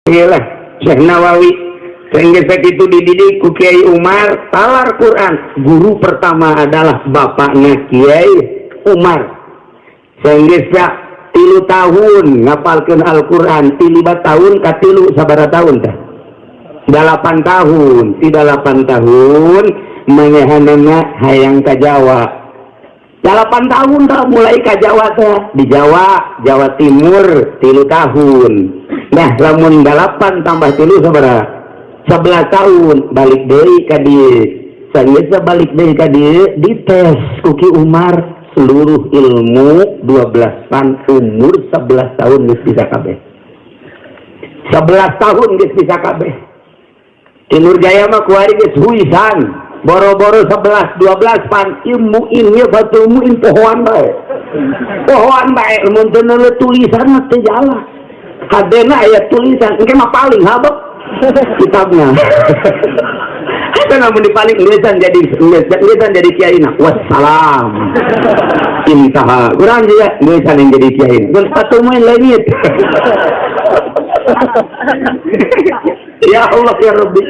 Lah, Syekh Nawawi sehingga sakitu dididik ku Kiai Umar talar Quran. Guru pertama adalah bapaknya Kiai Umar. Sehingga 3 tahun ngapalkeun Al-Quran, ti 5 tahun ka 3 sabaraha tahun teh? 8 tahun. Ti 8 tahun manyehanana hayang ka Jawa. 8 tahun dah mulai ka Jawa teh. Di Jawa, Jawa Timur 3 tahun. Nah, lamun 8 tambah 3 sabaraha? 11 tahun. Balik deui ka dieu. Sageus balik deui ka dieu, dites ku Ki Umar seluruh ilmu 12 fan. Umur 11 tahun geus bisa kabeh. 11 tahun geus bisa kabeh. Ti Nurjaya mah kuari geus huisan, boro-boro 11 12 pan ilmu ini batu ilmu pohoan bae, pohoan bae. Mun teu tulisan mah teu jalan. Hadena aya tulisan engke mah paling habek kitabna. Eta namun dipaling ngeusan jadi ngeusan jadi kiai na. Wassalam, intaha. Kurang juga ngeusan yang jadi kiai mun satu main leungit. Ya Allah ya Rabbi.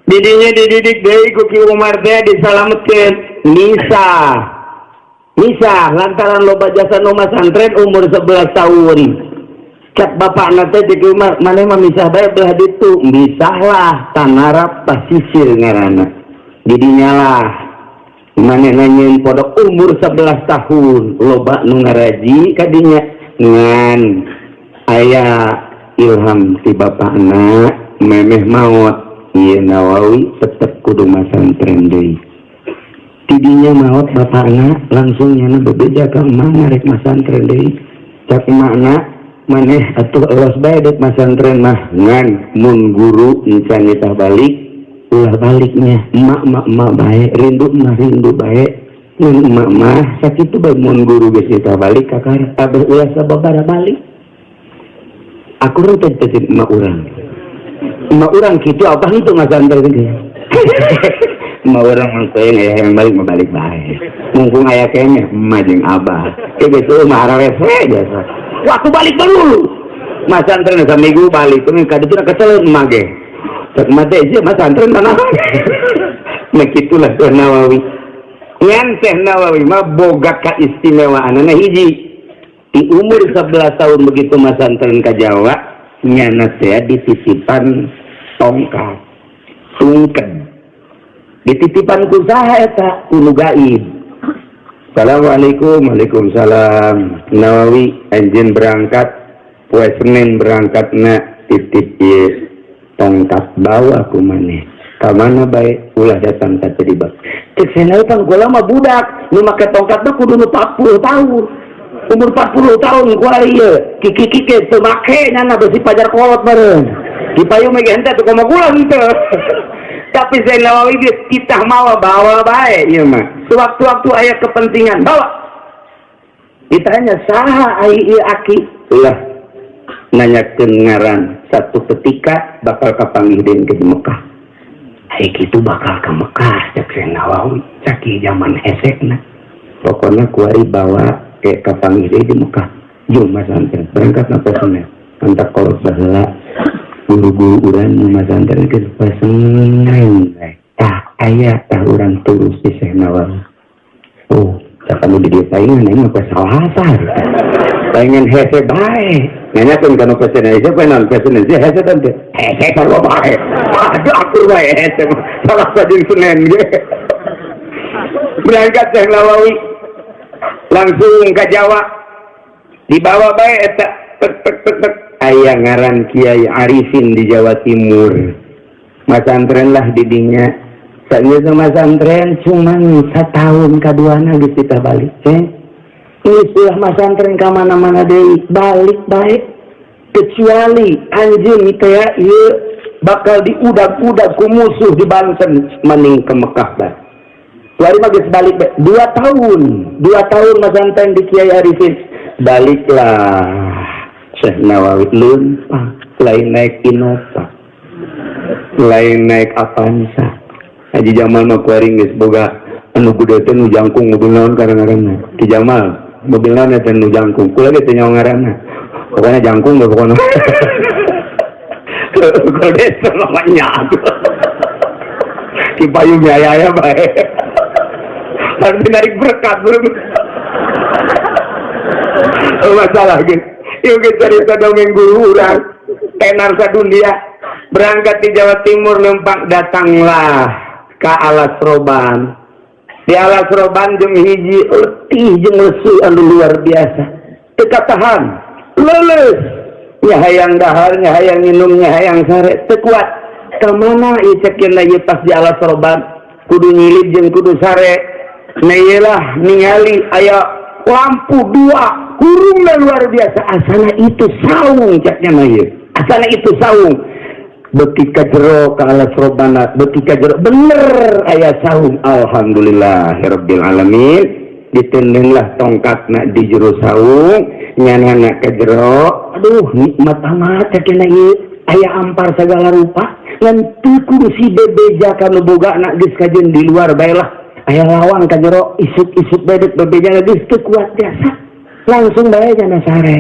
Didinya dididik deui ku Ki Umar teh, disalametkeun Nisa. Nisa lantaran loba jasa nu masantren umur 11 tahun. Cek bapakna teh, Ki Umar, maneh mah misah bae belah ditu. Misahlah Tanara Pasisir ngaranna. Didinya lah maneh nanyain pondok umur 11 tahun, loba nu ngaraji kadinya. Ngan aya ilham ti bapakna memeh maot, ieu Nawawi tetep kudu masantren deui. Tidinya maot bapakna, langsung nyana bebeja ka emak, rek masantren deui. Cak emakna, maneh atuh elos bae dek masantren mah, ngan mun guru encan nitah balik ulah baliknya. Emak emak emak bae, rindu mah rindu bae, ngan emak mah sakitu bae. Mun guru geus nitah balik kakara abah ulah sababara balik. Aku renteng teh emak urang, emak urang kitu apa itu masantren ge. Emak urang mah teh yang balik mah balik bae, mumpung aya keneh emak jeung abah. Ke geus mah ararese biasa waktu balik dulu masantren saminggu balik ka ditu kesel emak ge. Cek emak teh, "Ieu masantren tanah." Nah, kitulah Syekh Nawawi. Ngan Syekh Nawawi mah boga kaistimewaanana hiji. Di umur 11 tahun begitu masantren ka Jawa, nyana teh dititipan tongkat tungken. Dititipan ku saha eta? Ku nu gaib. Assalamualaikum. Waalaikumsalam. Nawawi, anjeun berangkat poe Senin berangkatna, titip ieu tongkat, bawa ku maneh ka mana bae, ulah datang ka teu dibak. Cek Syekh, pan kula mah budak, nu make tongkat mah kudu nu 40 tahun. Umur 40 tahun kuari ieu kiki kiki teu make nyana, besi pajar kolot meureun dipayu mah ge henteu tuh komo kula henteu. Tapi Syekh Nawawi geus titah mawa, bawa bae ieu mah, sewaktu-waktu aya kepentingan bawa. Ditanya, saha ai ieu aki? Ulah nanyakeun ngaran. Satu ketika bakal kapanggih deui ke Mekah. Ai kitu bakal ke Mekah, cek Syekh Nawawi, sakieu zaman hesekna. Pokoknya kuari bawa ke kapanggih deui di Mekah. Jung masantren berangkat na poe Senin. Antak kolot baheula guru-guru urang nu masantren geus poe Senin. Tah aya tah urang terus di Syekh Nawawi. Oh, cak anu di dieu paingan aing mah poe Salasa. Paingan hese bae. Nanyakeun kana poe Senin, poe naon poe Senin? Hese teh. Hese sarua bae. Aduh, akur bae hese mah. Salasa jeung Senin ge. Berangkat Syekh Nawawi langsung ke Jawa, dibawa bae eta tek tek tek tek. Aya ngaran Kiai Arifin di Jawa Timur. Masantren lah didinya. Sageus masantren cuman setahun kaduana geus kita balik eh. Ini ulah masantren ka mana-mana deui, balik bae, kecuali anjeun teh ieu bakal diudag-udag ku musuh di Banten, mending ke Mekah bae. Kuari mah geus balik bae. 2 tahun, 2 tahun masantren di Kiai Arifin. Baliklah Syekh Nawawi lumpah, lain naik Innova, lain naik Avanza. Haji Jamal mah kuari geus boga anu gede teh, nu jangkung. Mobil naon ngaranna? Ki Jamal, mobil naon eta nu jangkung? Kula ge teu nyaho ngaranna. Pokoknya jangkung ge pokoknya. Golden namanya Ki payung ya ya bae. Harus narik berkat belum. Masalah gitu. Yuk kita cerita dongeng guru urang tenar sadunia, berangkat di Jawa Timur numpak, datanglah ke Alas Roban. Di Alas Roban jeung hiji letih jeung lesu anu luar biasa, teu tahan, leuleus nya, hayang dahar nya, hayang minum nya, hayang sare, teu kuat. Ka mana ieu cek ieu? Pas di Alas Roban kudu nyilid jeung kudu sare. Nah, iyalah, ningali aya lampu dua hurungna luar biasa, asana itu saung ceknya mah ieu, asana itu saung. Beki ka jero ka Alas Robana, beki ka jero, bener aya saung. Alhamdulillahirabbil alamin. Ditendenglah tongkatna di jero saung, nyanana ka jero. Aduh, nikmat amat ceknya ieu, aya ampar segala rupa, ngan teu kudu si bebeja ka nu bogana, geus kajeun di luar bae lah, aya lawang ka jero, isuk-isuk bae dek bebeja. Geus teu kuat biasa, langsung bae jana sare.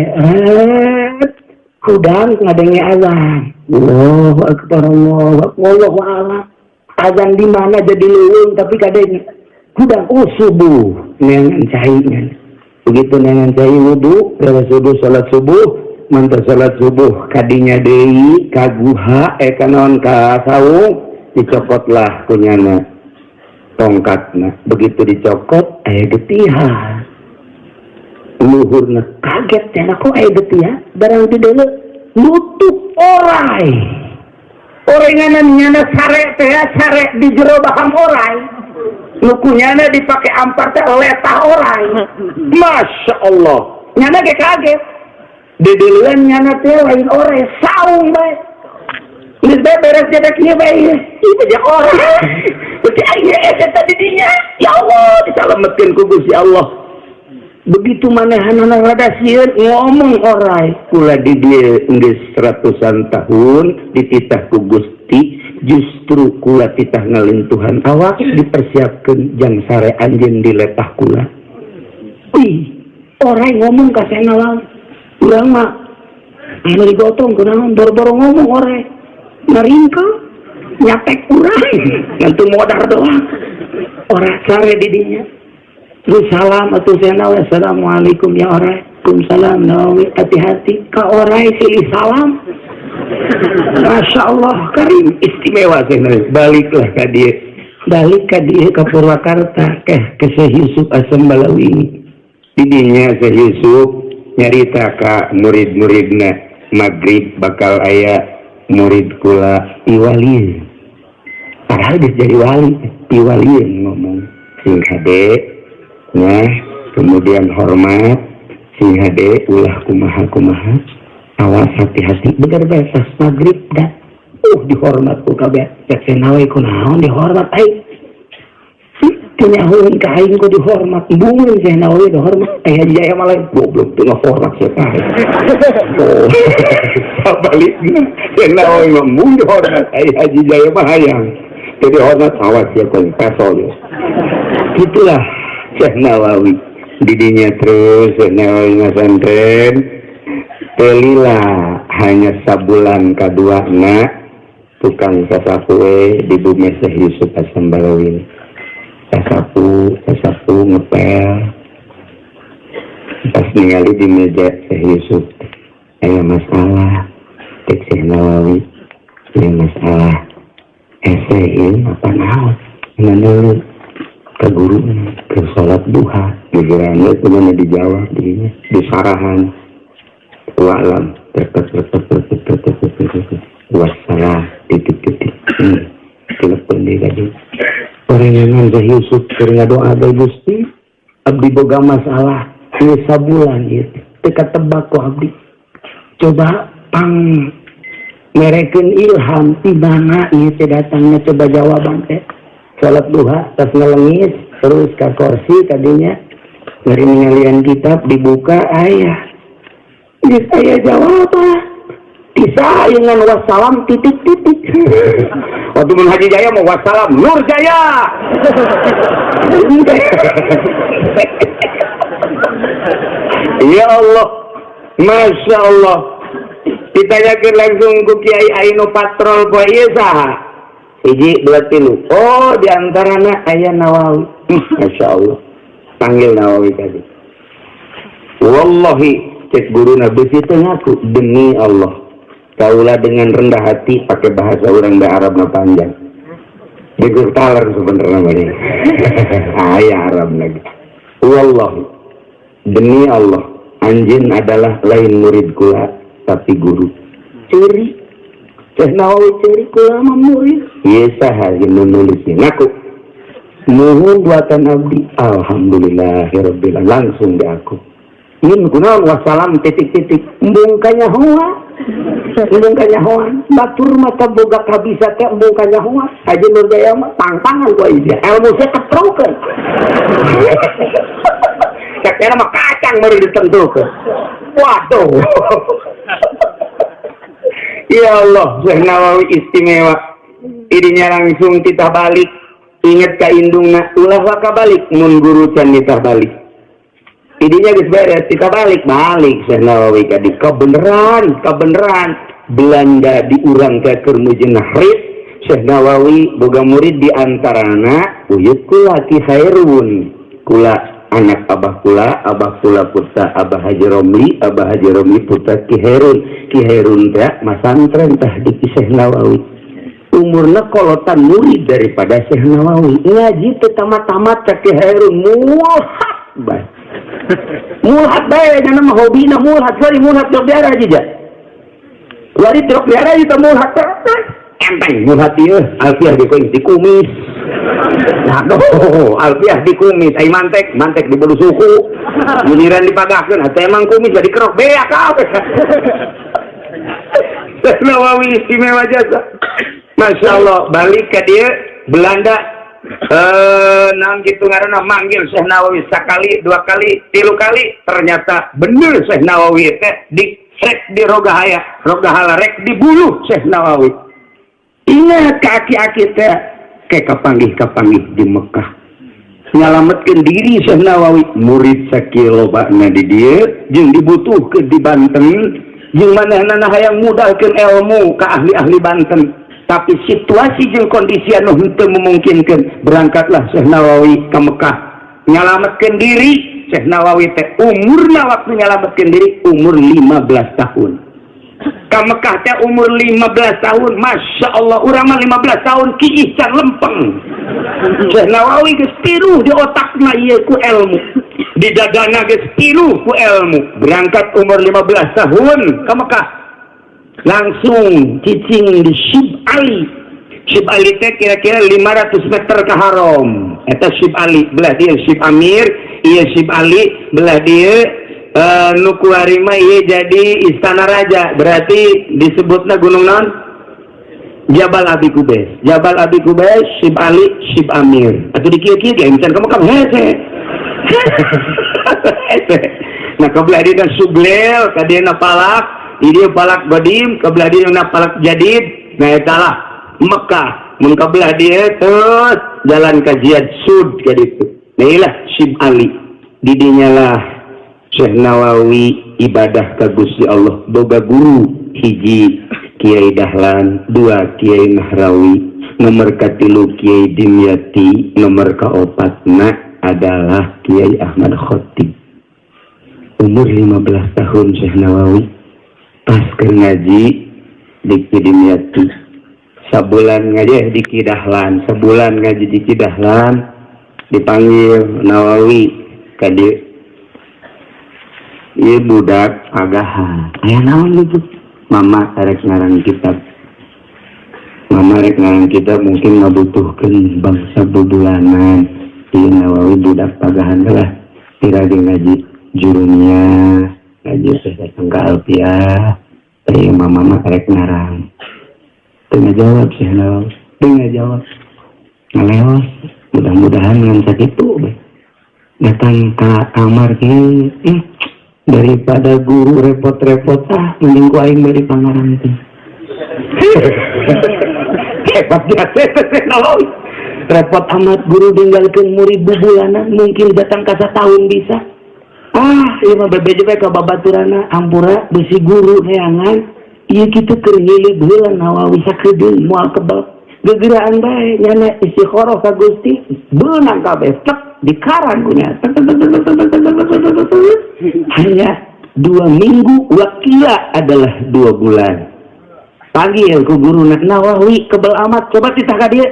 Hudang ngadenge azan, Allahu akbar, Allahu akbar, Allahu a'lam azan di mana, jadi leuweung, tapi kadang hudang, oh, subuh. Neangan cai nya, begitu neangan cai, wudu, beres wudu, salat subuh. Mantap, salat subuh, kadinya deui ka guha, eh, ka naon, ka saung, dicokotlah kunyana tongkatna. Begitu dicokot, aya getihan luhurna. Kaget cenah, kok aya getihan? Barang di deuleu, nutup orai. Orenganan nyana sare teh, sare di jero baham orai, nu kunyana dipake ampar teh letah orai. Masya Allah, nyana ge kaget. Dedeuleuan nyana teh lain orai, saung bae. Geus bae beres jadi kieu bae, ieu teh orai. Berarti aya eta tadi dinya. Ya Allah, disalametkeun ku Gusti Allah. Begitu manehanana rada sieun, ngomong orai, "Kula di dieu geus ratusan tahun dititah ku Gusti, justru kula titah ngalintuhan awak dipersiapkeun jang sare anjeun di letah kula." Wih, orai ngomong ka sena. Urang mah anu digotong kunaon, boro-boro ngomong, orai ngaringkel nyapek urang, ngantu modar doang. Orai sare di dinya. Terus salam atuh sena, "Assalamualaikum ya orai." "Waalaikumsalam Nawawi, hati-hati ka orai." Silih salam. Masya Allah, karim, istimewa sena. Baliklah ka dia, balik ka dia ke Purwakarta, ke Syekh Yusuf Asam Balawi ini. Didinya Syekh Yusuf nyarita ka murid-muridna, maghrib bakal aya murid kula piwalieun. Padahal dia jadi wali, piwalieun ngomong, "Sing hade ya, kemudian hormat, sing hade, ulah kumaha kumaha, awas, hati-hati." Bener bae, pas maghrib dah dihormat ku kabeh. Cek nawe, "Kunaon dihormat aing? Kenyahuan ka aing ku dihormat?" Bungun Syekh Nawawi dihormat. Eh, Haji Jaya malah goblok tuh, ngahormat siapa? Oh, sabalikna Syekh Nawawi mah mun dihormat, ai Haji Jaya mah hayang jadi hormat, awas ya kau pesol ya. Itulah Syekh Nawawi didinya. Terus Syekh Nawawi ngasantren telila, hanya sabulan kaduana tukang sasapu di bumi Syekh Yusuf Hasan Balawi, sasapu sasapu, ngepel. Pas ningali di meja Syekh Yusuf aya masalah, cek Syekh Nawawi, "Aya masalah ese ieu apa?" "Naon?" Dulu ke guru ke sholat duha pikiran itu mana dijawab di sarahan walam tetep tetep tetep tetep tetep tetep wassalam titik titik. Telepon dia tadi orang yang Syekh Yusuf keur ngadoa bae, "Gusti, abdi boga masalah ieu sabulan ieu teu katebak ku abdi, coba pang merekeun ilham di mana ieu teh datangnya, coba jawaban teh." Salat duha tas ngelengis, terus ka kursi tadinya dari ningalian kitab dibuka, aya geus aya jawaban bisa dengan wassalam titik titik. Waktu mun Haji Jaya mau wassalam Nur Jaya. Ya Allah, Masya Allah. Ditanyakeun langsung ku kiai anu patrol poe ieu, saha? Hiji, dua, tilu. Oh, di antarana aya Nawawi. Masya Allah. Panggil Nawawi tadi. Wallahi, cek guruna, besi teu ngaku, demi Allah. Kaula dengan rendah hati, pakai bahasa orang Arab na panjang. Digur taler sebenarnya ini. Aya Arab lagi. Wallahi, demi Allah, anjeun adalah lain murid kula, tapi guru. Curi. Syekh Nawawi curi, kula mah murid. Ieu saha nu nulis ngaku? Nuhun buatan abdi. Alhamdulillahirabbil, langsung diaku. Ini kunaon, wassalam titik-titik, embung kanyahoan. Embung kanyahoan. Batur mata boga kabisa teh embung kanyahoan. Haji Nurjaya mah tangtangan ku aing. Ilmu saya ketrokeun. Cek mah kacang baru ditentukeun. Waduh. Ya Allah, Syekh Nawawi istimewa. Idinya langsung kita balik. Ingat ka indungna, ulah waka balik mun guru can nitah balik. Idinya geus beres, kita balik, balik Syekh Nawawi kadi kebenaran, kebenaran Belanda diurang ke keur Nahrid. Syekh Nawawi boga murid, di antarana uyut kula, Ki Khairun. Kula anak abah kula, abah kula putra Abah Haji Romli, Abah Haji Romli putra Ki Hairun. Ki Hairun teh masantren tah di Syekh Nawawi. Umurna kolotan murid daripada Syekh Nawawi. Ngaji teh tamat-tamat ka Ki Hairun, mulhat bae. Mulhat bae nya mah hobina mulhat, sorry, mulhat jok biara aja ja. Wari jok biara itu mulhat. Enteng mulhat ieu, alfiah di di kumis. Aduh, alfiah di kumis, ai mantek, mantek di bulu suku. Giliran dipagahkeun, atuh emang kumis jadi kerok beak kabeh. Syekh Nawawi istimewa jasa. Masya Allah, balik ke dia Belanda, nang gitu ngaranna, manggil Syekh Nawawi sekali, dua kali, tilu kali, ternyata bener Syekh Nawawi teh di rek di rogahaya, rogahala, rek dibunuh Syekh Nawawi. Ingat kaki-aki teh kayak kapanggih-kapanggih di Mekah. Nyalametkeun diri Syekh Nawawi, murid sakieu lobana di dieu jeung dibutuhkeun di Banten, jeung manehna hayang mudalkeun ilmu ka ahli-ahli Banten. Tapi situasi jeung kondisi anu henteu memungkinkan, berangkatlah Syekh Nawawi ke Mekah. Nyalametkeun diri Syekh Nawawi teh umurna waktu nyalametkeun diri umur 15 tahun. Ke Mekah teh umur 15 tahun, Masya Allah, urang mah 15 tahun kiih can lempeng. Syekh Nawawi geus pinuh di otakna ieu ku ilmu. Di dadana geus pinuh ku ilmu. Berangkat umur 15 tahun ke Mekah. Langsung cicing di Syib Ali. Syib Ali teh kira-kira 500 meter ke Haram. Eta Syib Ali, belah dia Syib Amir, iya Syib Ali, belah dia nu kuari mah ieu jadi istana raja. Berarti disebutna gunung naon? Jabal Abi Kubes. Jabal Abi Kubes, Syib Ali, Syib Amir. Atau di kieu-kieu ge misalnya kamu kamu hese. Hese. Nah, kebelah dia kan Suglel, ka dia palak, di dia palak Godim, kebelah dia na palak Jadid. Nah, eta lah Mekah. Mun kebelah dia terus jalan ke Jihad Sud ka ditu. Nah, inilah Syib Ali. Didinya lah Syekh Nawawi ibadah ka Gusti Allah, boga guru hiji Kiai Dahlan, dua Kiai Nahrawi, nomor katilu Kiai Dimyati, nomor kaopatna adalah Kiai Ahmad Khatib. Umur 15 tahun Syekh Nawawi pas ke ngaji di Kiai Dimyati. Sabulan ngaji di Ki Dahlan, sebulan ngaji di Ki Dahlan, dipanggil Nawawi ka dieu. Ieu budak agahan. Aya naon gitu? Mama rek ngarang kitab. Mama rek ngarang kitab, mungkin ngabutuhkeun bangsa bubulanan. Ieu Nawawi budak pagahan lah. Tira ngaji jurumnya, ngaji teh datang ke Alfiah. Ieu mama mah rek ngarang. Teu ngajawab sih Nawawi. Teu ngajawab. Ngaleos. Mudah-mudahan ngan sakitu we. Datang ke kamar kieu, daripada guru repot-repot, ah, mending ku aing bari pangarang teh. Hebat jasa Nawawi. Repot amat guru tinggalkeun murid bubulanan, mungkin datang ka satahun bisa. Ah, ieu mah bebeje bae ka babaturana, ampura bisi guru neangan. Ieu kitu keur nyilib heula Nawawi sakedeung moal kebal. Gegeraan bae nyana istikharah ka Gusti, beunang kabeh tek dikarang ku nya. Hanya 2 minggu wakila adalah 2 bulan. Panggil ku guru Nawawi kebel amat, coba titah ka dieu.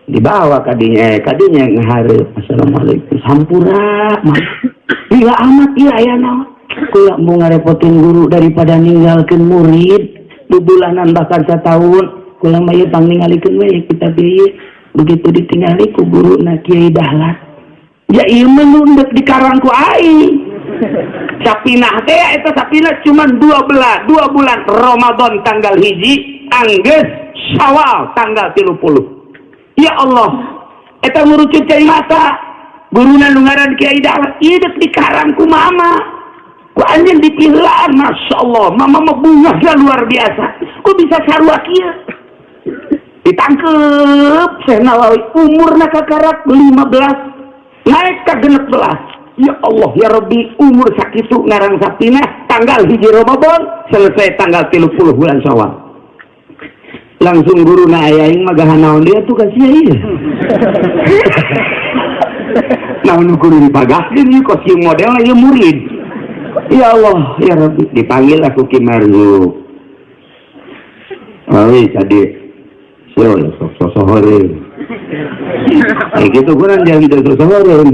Dibawa kadinya, kadinya ngahareup. Assalamualaikum, sampura mah. Lila amat ieu aya naon. Kula mau ngarepotin guru daripada ninggalkeun murid bubulanan bahkan setahun. Kula mah ieu pangningalikeun we kitab ieu. Begitu ditingali ku guru na Kiai Dahlan. Ya ieu mah nu endek dikarang ku aing. Sapinah teh eta sapinah cuman 2 bulan Ramadan tanggal 1 anggeus Syawal tanggal 30. Ya Allah, eta ngurucut cai mata. Guruna nu ngaran Kiai Dahlan ieu deuk dikarang ku mama. Ku anjeun dipiheulaan, Masya Allah, mama mah bungahna luar biasa. Ku bisa sarua kieu. Ditangkep Syekh Nawawi umurna kakarak 15 naik ka 16. Ya Allah ya Rabbi, umur sakitu ngarang sapinah tanggal 1 Ramadan selesai tanggal 30 bulan Syawal. Langsung guru na aya aing mah gahan naon dia tuh kasih ieu. Naon nu kudu dipagahkeun ieu kos ieu modelna ieu murid. Ya Allah ya Rabbi, dipanggil aku Ki Marzuq. Oh, tadi sio sok sosohoreun. Kayak gitu kurang jangan gitu sosohoreun.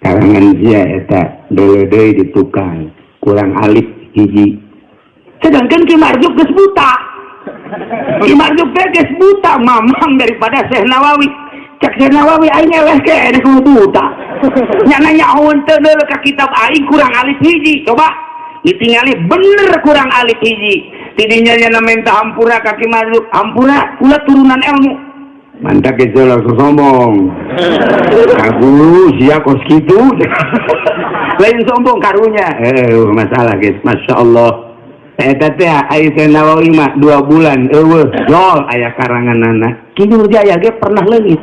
Karangan sia eta deuleu deui di tukang kurang alif hiji. Sedangkan Ki Marzuq geus buta. Ki Marzuq teh geus buta mamang daripada Syekh Nawawi. Cek Syekh Nawawi aing eleh keneh kudu buta. Nya nyahoeun teu deuleu ka kitab aing kurang alif hiji. Coba ditingali bener kurang alif hiji. Tidinya nya minta hampura ka Ki Marzuq, hampura kula turunan ilmu. Mantap geus langsung sombong. Kagu sia kos kitu. Lain sombong karunya. Masalah guys, Masya Allah. Eta teh aya Syekh Nawawi mah 2 bulan eueuh jol aya karanganana. Ki Nurjaya ge pernah leungit.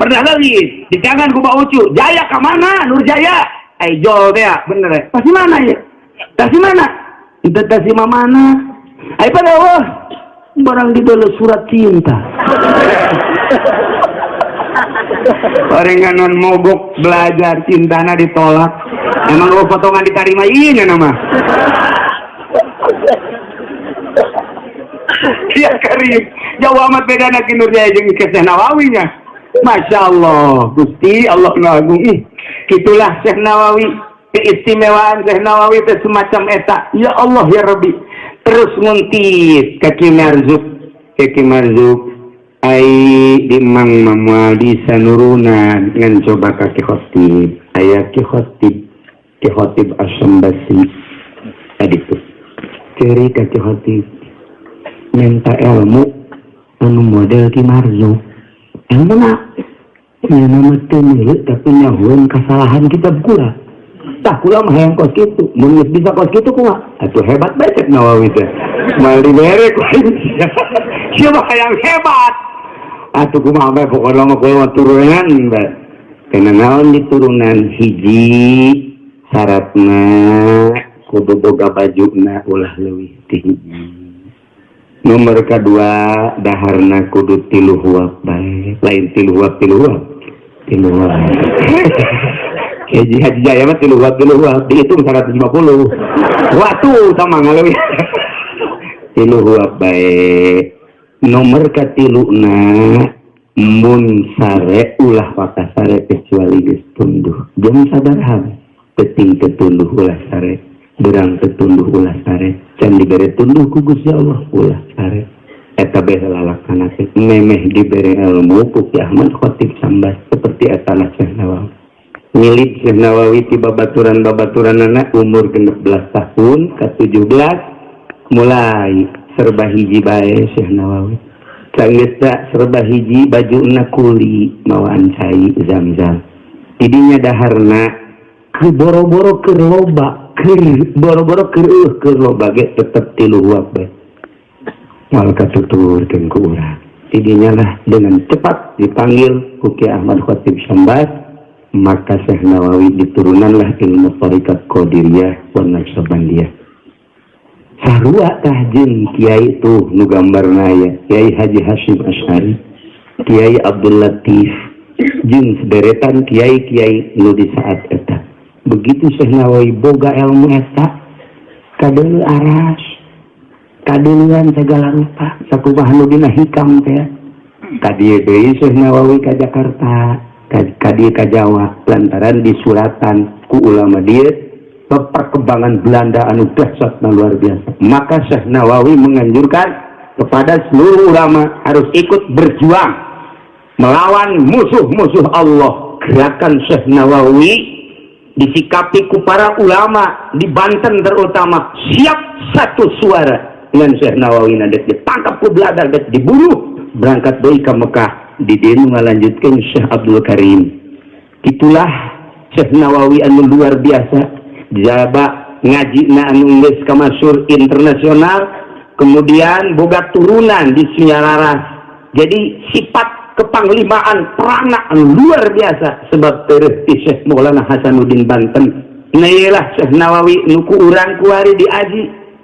Pernah leungit. Dicangan ku Pak Ucu, "Jaya ka mana Nurjaya?" Ai jol teh bener eh. Pasti mana ya? Pasti mana? Itu tasi mana? Ai pada wah barang dibeli surat cinta. Orang non mogok belajar cintana ditolak. Emang lo potongan diterima ini nama. Ya karim, jauh amat beda nak Nurjaya jeung Syekh Nawawi nya. Masya Allah, Gusti Allah nu agung. Ih, gitulah Syekh Nawawi, keistimewaan Syekh Nawawi teh semacam eta. Ya Allah ya Rabbi. Terus nguntit ka Ki Marzuq, ka Ki Marzuq ai di Mang Mamual di sanurunan ngan coba ka Ki Khotib. Aya Ki Khotib, Ki Khotib Asy-Syambasi. Tadi tuh. Ceri ka Ki Khotib minta ilmu anu model Ki Marzuq. Ilmu na nya nama teu milu tapi nyahoeun kasalahan kitab kula. Tah kula mah hayang kos kitu, mun geus bisa kos kitu kumaha? Atuh hebat bae cek Nawawi teh. Moal dibere ku aing. Sia mah hayang hebat. Atuh kumaha bae pokona mah kula mah turunan bae. Kana naon diturunan hiji syaratna kudu boga bajuna ulah leuwih ti hiji. Nomor kedua daharna kudu 3 huap bae, lain 3 huap 3 huap. 3 huap. Haji Haji Jaya mah 3 huap 3 huap dihitung 150. Waktu sama ngaleuwih. 3 huap bae. Nomor katiluna mun sare ulah waka sare kecuali geus tunduh. Jam sabaraha penting ketunduh ulah sare. Berang ketunduh ulah sare. Can dibere tunduh ku Gusti Allah ulah sare. Eta bae lalakana teh memeh dibere ilmu ku Ki Ahmad Khatib Sambas seperti eta lah Syekh Nawawi. Milik Syekh Nawawi ti babaturan-babaturanana umur 16 tahun ka 17 mulai serba hiji bae Syekh Nawawi. Sanggeus serba hiji bajuna kuli mawaan cai zam-zam. Tidinya daharna ke boro-boro keur loba, keur boro-boro keur eueuh keur loba ge tetep 3 huap bae. Moal katuturkeun ku urang. Tidinya lah dengan cepat dipanggil ku Ki Ahmad Khatib Sambas, maka Syekh Nawawi diturunanlah ilmu tarikat Qadiriyah wa Naqsyabandiyah. Sarua tah jeung kiai tuh nu gambarna aya Kiai Haji Hasyim Asy'ari, Kiai Abdul Latif, jeung sederetan kiai-kiai nu di saat eta. Begitu Syekh Nawawi boga ilmu eta, kadeuleu aras, kadeuleuan segala rupa, sakumaha nu dina hikam teh. Ka dieu deui Syekh Nawawi ka Jakarta, ka dieu ka Jawa, lantaran disuratan ku ulama dieu perkembangan Belanda anu dahsyat luar biasa. Maka Syekh Nawawi menganjurkan kepada seluruh ulama harus ikut berjuang melawan musuh-musuh Allah. Gerakan Syekh Nawawi disikapi ku para ulama di Banten terutama siap satu suara dengan Syekh Nawawi. Nadek ditangkap ku Belanda, dek dibunuh, berangkat deui ka Mekah, di dieu ngalanjutkeun Syekh Abdul Karim. Itulah Syekh Nawawi anu luar biasa. Jaba ngaji na anu geus kamasyhur internasional, kemudian boga turunan di Sunyararas, jadi sifat kepanglimaan perana anu luar biasa sebab tereh ti Syekh Maulana Hasanuddin Banten. Nah, iyalah Syekh Nawawi nu ku urang kuari diaji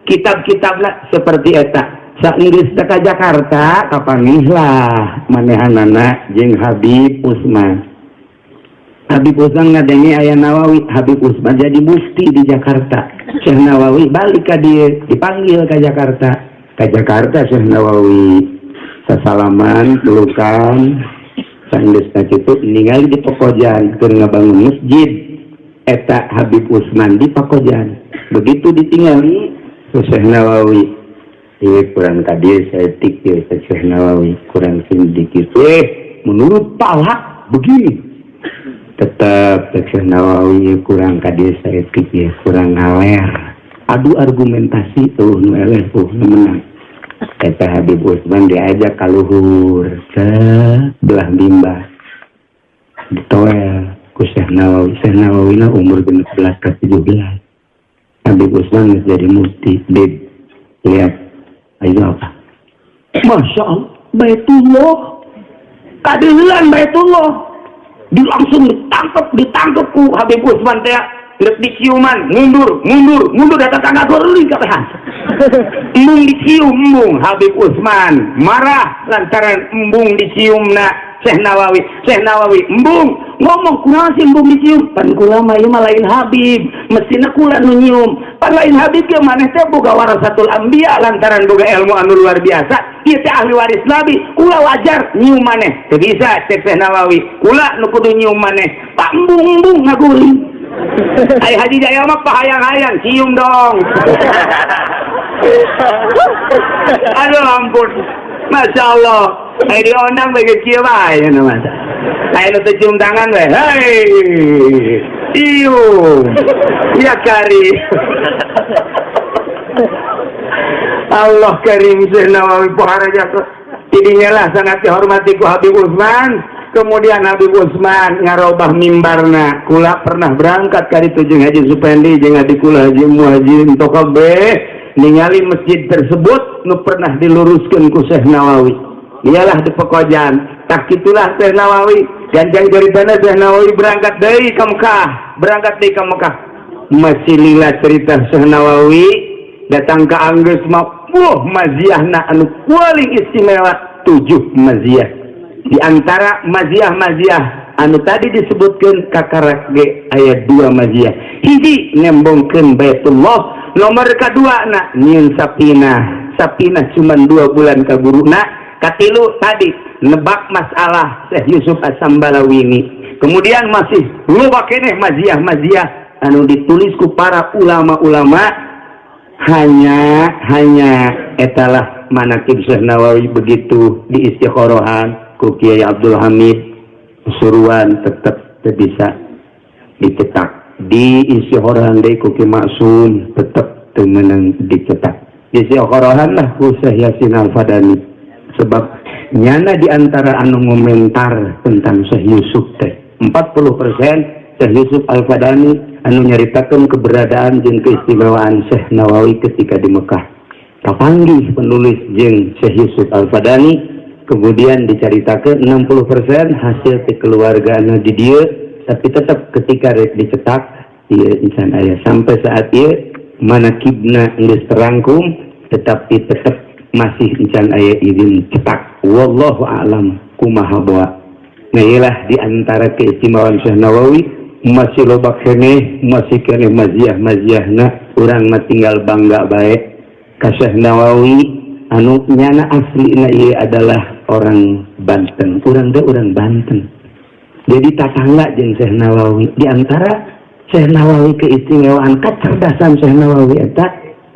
kitab-kitabna seperti eta. Saenggeus ka Jakarta, kapanggih lah manehanana jeung Habib Usman. Habib Usman ngadenge aya Nawawi. Habib Usman jadi mufti di Jakarta. Syekh Nawawi balik ka dieu, dipanggil ke Jakarta. Ke Jakarta Syekh Nawawi sasalaman, pelukan. Saenggeus kitu ningali di Pekojan keur ngabangun masjid eta Habib Usman di Pakojan. Begitu ditinggali Syekh Nawawi, ieu kurang ka dieu saeutik ieu. Syekh Nawawi kurang sedikit, menurut falak begini. Tetap Syekh Nawawi kurang ka dieu saeutik ieu, kurang ngaler. Adu argumentasi tuh, nu eleh tuh nu menang. Eta Habib Usman diajak ka luhur ke belah mimbar, ditoel ku Syekh Nawawi. Syekh Nawawi na umur 16 ke 17, Habib Usman geus jadi mufti. Bib, lihat ayo apa? Masya Allah, Baitullah. Kadeulean Baitullah. Di langsung ditangkap, ditangkap ku Habib Usman teh. Rek diciuman, mundur, mundur, mundur, datang tangga guling kabehan. Embung dicium, embung. Habib Usman marah lantaran embung diciumna Syekh Nawawi. Syekh Nawawi embung ngomong, "Kunaon sih embung dicium? Pan kula mah ieu mah lain Habib, mestina kula nu nyium. Pan lain Habib ge maneh teh boga warasatul anbiya lantaran boga ilmu anu luar biasa. Ieu teh ahli waris Nabi, kula wajar nyium maneh." "Teu bisa," cek Syekh Nawawi, "kula nu kudu nyium maneh." Pak, embung-embung ngaguling. Ai Haji Jaya mah pahayang-hayang, cium dong. Aduh ampun. Masya Allah. Ai diondang bagi kieu bae nya masa. Ai nu teu cium tangan we. Hei. Cium. Ya kari. Allah karim. Syekh Nawawi pohara jatuh. Tidinya lah sangat dihormati ku Habib Usman. Kemudian Habib Usman ngarobah mimbarna. Kula pernah berangkat kali itu jeung Haji Supendi jeung adik kula Haji Muhajir Tokabeh ningali masjid tersebut nu pernah diluruskeun ku Syekh Nawawi. Iyalah di Pekojan. Tak itulah Syekh Nawawi. Ganjang ceritana Syekh Nawawi berangkat deui ka Mekah, berangkat deui ka Mekah. Masih lila cerita Syekh Nawawi datang ke Anggeus mah, wah, maziahna anu paling istimewa 7 maziah. Di antara maziah-maziah anu tadi disebutkan kakarak ge aya 2 maziah. Hiji, nembongkeun Baitullah. Nomor kedua na nyieun sapinah. Sapinah cuman 2 bulan ka guruna. Katilu tadi nebak masalah Syekh Yusuf As-Sambalawini. Kemudian masih loba keneh maziah-maziah anu ditulis ku para ulama-ulama. Hanya hanya etalah manakib Syekh Nawawi begitu di istikhorohan ku Kiai Abdul Hamid Suruan tetap bisa dicetak. Di istikhorohan deui ku Ki Maksum tetap teu meunang dicetak. Di istikhorohan lah ku Syekh Yasin Al-Fadani, sebab nyana di antara anu ngomentar tentang Syekh Yusuf teh 40% Syekh Yusuf Al-Fadani anu nyaritakeun keberadaan jeung keistimewaan Syekh Nawawi ketika di Mekah. Kapanggih penulis jeung Syekh Yusuf Al-Fadani, kemudian dicaritakeun 60% hasil kekeluargaan di dieu, tapi tetap ketika rek dicetak ieu insan aya sampai saat ieu. Manakibna geus terangkum, tetapi tetap masih encan aya izin cetak. Wallahu a'lam kumaha bawa. Nah, iyalah di antara keistimewaan Syekh Nawawi, masih loba keneh, masih keneh maziah maziahna. Urang mah tinggal bangga bae ka Syekh Nawawi anu nyana aslina ieu adalah orang Banten. Urang teh urang Banten, jadi tatangga jeung Syekh Nawawi. Di antara Syekh Nawawi, keistimewaan kecerdasan Syekh Nawawi eta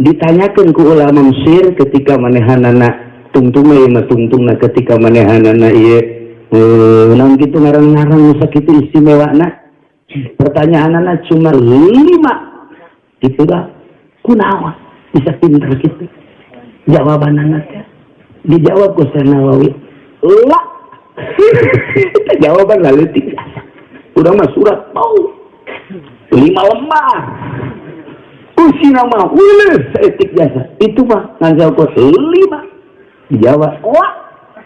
ditanyakan ku ulama Mesir ketika manehanana tungtung ieu mah tungtungna, ketika manehanana ieu naon kitu ngarang-ngarang nu sakitu istimewana, pertanyaanana cuma lima gitu lah: kunaon bisa pinter gitu? Jawabanana teh dijawab ku Syekh Nawawi lah, jawaban leutik. Udah mah surat mau lima lembar usina mah uleh saeutik jasa itu mah ngan jawab lima. Dijawab wah,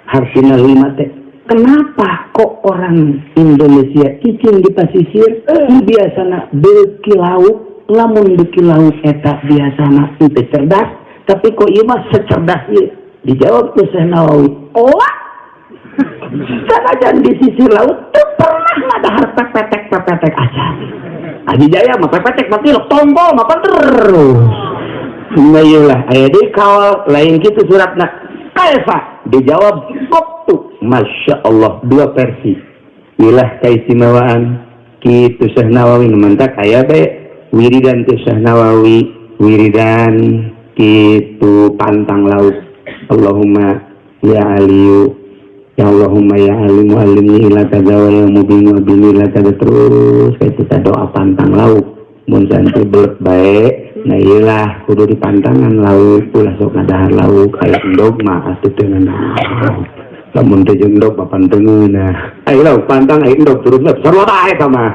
harusnya lima teh, kenapa kok orang Indonesia cicing di pasisir biasana beuki lauk, lamun beuki lauk eta biasana teu cerdas, tapi kok ieu mah secerdas ieu? Dijawab ku Syekh Nawawi, wah, sanajan di sisi laut teu pernah ngadahar pepetek pepetek acan. Adi Jaya mah pepetek mah tilok tombol mah terus. Nah, iyalah aya deui kawal lain kitu suratna. Kaifa? Dijawab waktu. Masya Allah, dua versi. Ilah keistimewaan kitu Syekh Nawawi. Mantak aya bae wiridan teh Syekh Nawawi, wiridan kitu pantang laut. Allahumma ya Aliyu ya Allahumma ya Alimu alimni ila kaza wa ya mubin wa bini ila kaza, terus kayak kita doa pantang laut mun santri belet bae. Nah, iyalah kudu dipantangan lauk, ulah sok ngadahar lauk. Aya endog mah atuh teu nanaon, lamun teu jeung endog mah pan teu ngeunah. Aya lauk pantang, aya endog terus mah sarua bae eta mah.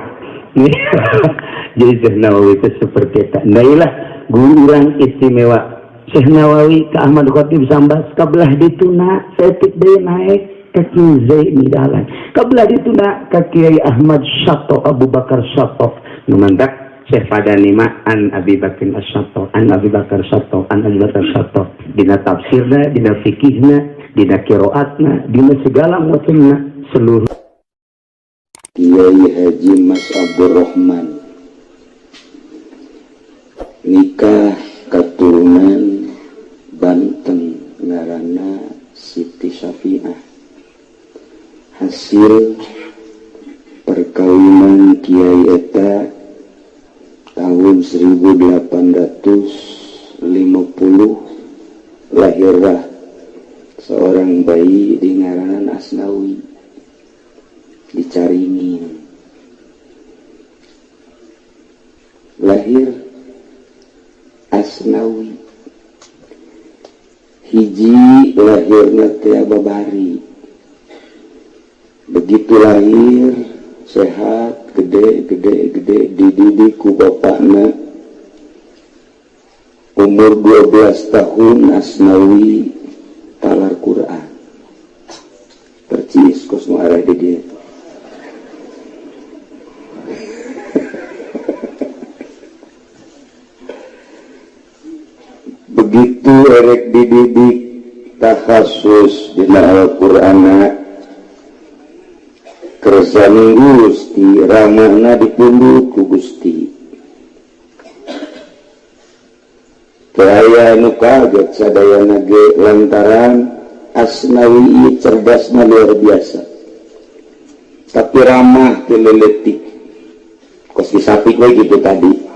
Jadi Syekh Nawawi itu seperti itu. Nah, iyalah guru urang istimewa Syekh Nawawi ke Ahmad Khatib Sambas, kabelah dituna saeutik deui naik ka Kiai Zaini Dahlan, kabelah dituna ka Kiai Ahmad Syatto, Abu Bakar Syatto. Nu mantak Syekh Fadani mah an Abi Bakar As-Syatto, an Abi Bakar Syatto, an Abi Bakar Syatto, dina tafsirna, dina fikihna, dina qiraatna, dina segala macamna, seluruh. Kiai Haji Mas Abdurrahman nikah keturunan Banten, ngaranna Siti Syafi'ah. Hasil perkawinan Kiai eta tahun 1850 lahirlah seorang bayi di ngaranan Asnawi, dicaringin. Lahir Asnawi hiji, lahirna teh babari. Begitu lahir sehat, gede gede gede, dididik ku bapakna. Umur 12 tahun Asnawi talar Quran percis kos nu arah di dieu. Begitu erek dididik takhasus dina Al-Qur'ana, kersane Gusti, ramahna dipundhut ku Gusti. Teu aya nu kaget sadayana ge, lantaran Asnawi cerdasna luar biasa, tapi ramah ti leutik kos disapik we gitu tadi.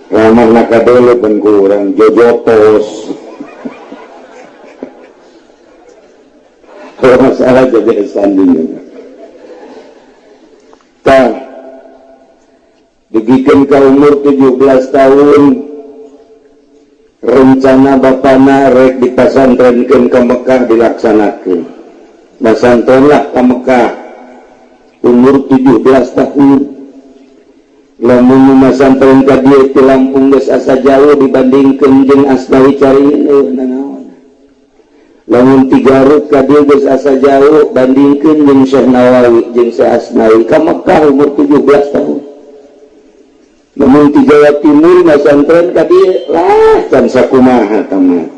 Ramahna kadele pan ku urang jojotos. Kalau masalah jadi sandingan tah dugikeun ka umur 17 tahun, rencana bapana rek dipasantrenkeun ka Mekah dilaksanakeun. Pasantrenlah ka Mekah umur 17 tahun. Lamun masantren ka dieu ti Lampung geus asa jauh dibandingkeun jeung Asnawi Caringin, eueuh nanaon. Lamun ti Garut ka dieu geus asa jauh bandingkeun jeung Syekh Nawawi jeung Syekh Asnawi ka Mekah umur 17 tahun. Namun di Jawa Timur masantren ka dieu lah can sakumaha tamat.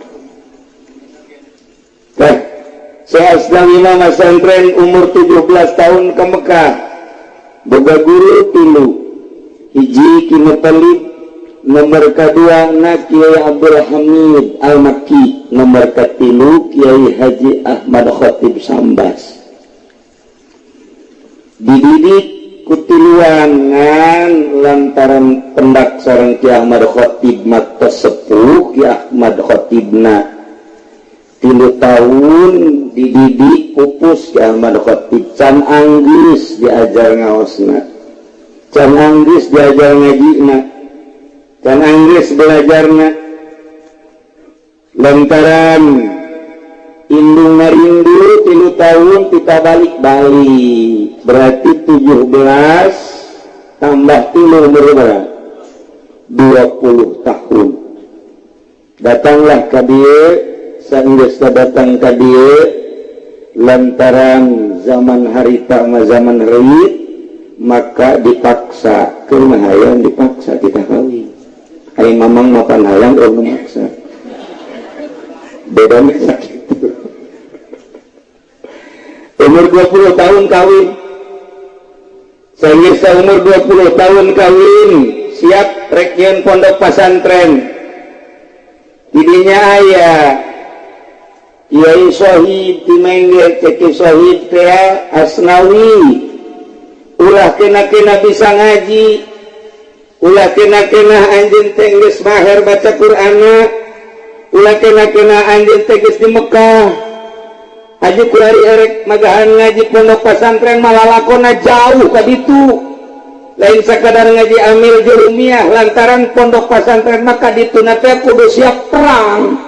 Teh Syekh Asnawi mah masantren umur 17 tahun ke Mekah. Boga guru tilu. Hiji Ki Muthalib, nomor kedua na Kiai Abdul Hamid Al-Makki, nomor katilu Kiai Haji Ahmad Khatib Sambas. Dididik kutiluan ngan lantaran pendak sareng Ki Ahmad Khatib mata sepuh Ki Ahmad Khatibna 3 tahun dididik pupus Ki Ahmad Khatib can anggeus diajar ngaosna, can anggeus diajar ngajina, can anggeus belajarna. Lantaran indung rindu 3 tahun kita balik-balik, berarti 17 tambah 3 berapa? 20 tahun. Datanglah ka dieu, sanggeus datang ka dieu lantaran zaman harita mah zaman reuit, maka dipaksa keur hayang dipaksa kita kawin. Ari mamang mapan hayang eueuh memaksa. Bedana sakit. Umur 20 tahun kawin. Sanggeus umur 20 tahun kawin, siap rek nyieun pondok pasantren. Didinya aya Kiai Sohib di Mengge, Kiai Sohib teh Asnawi. Ulah kena-kena bisa ngaji, ulah kena-kena anjeun teh geus maher baca Qur'anna, ulah kena-kena anjeun teh geus di Mekah. Haji kurari erek magahan ngaji pondok pasantren malah lakona jauh ka ditu. Lain sakadar ngaji amil jurumiyah lantaran pondok pasantren maka dituna teh kudu siap perang.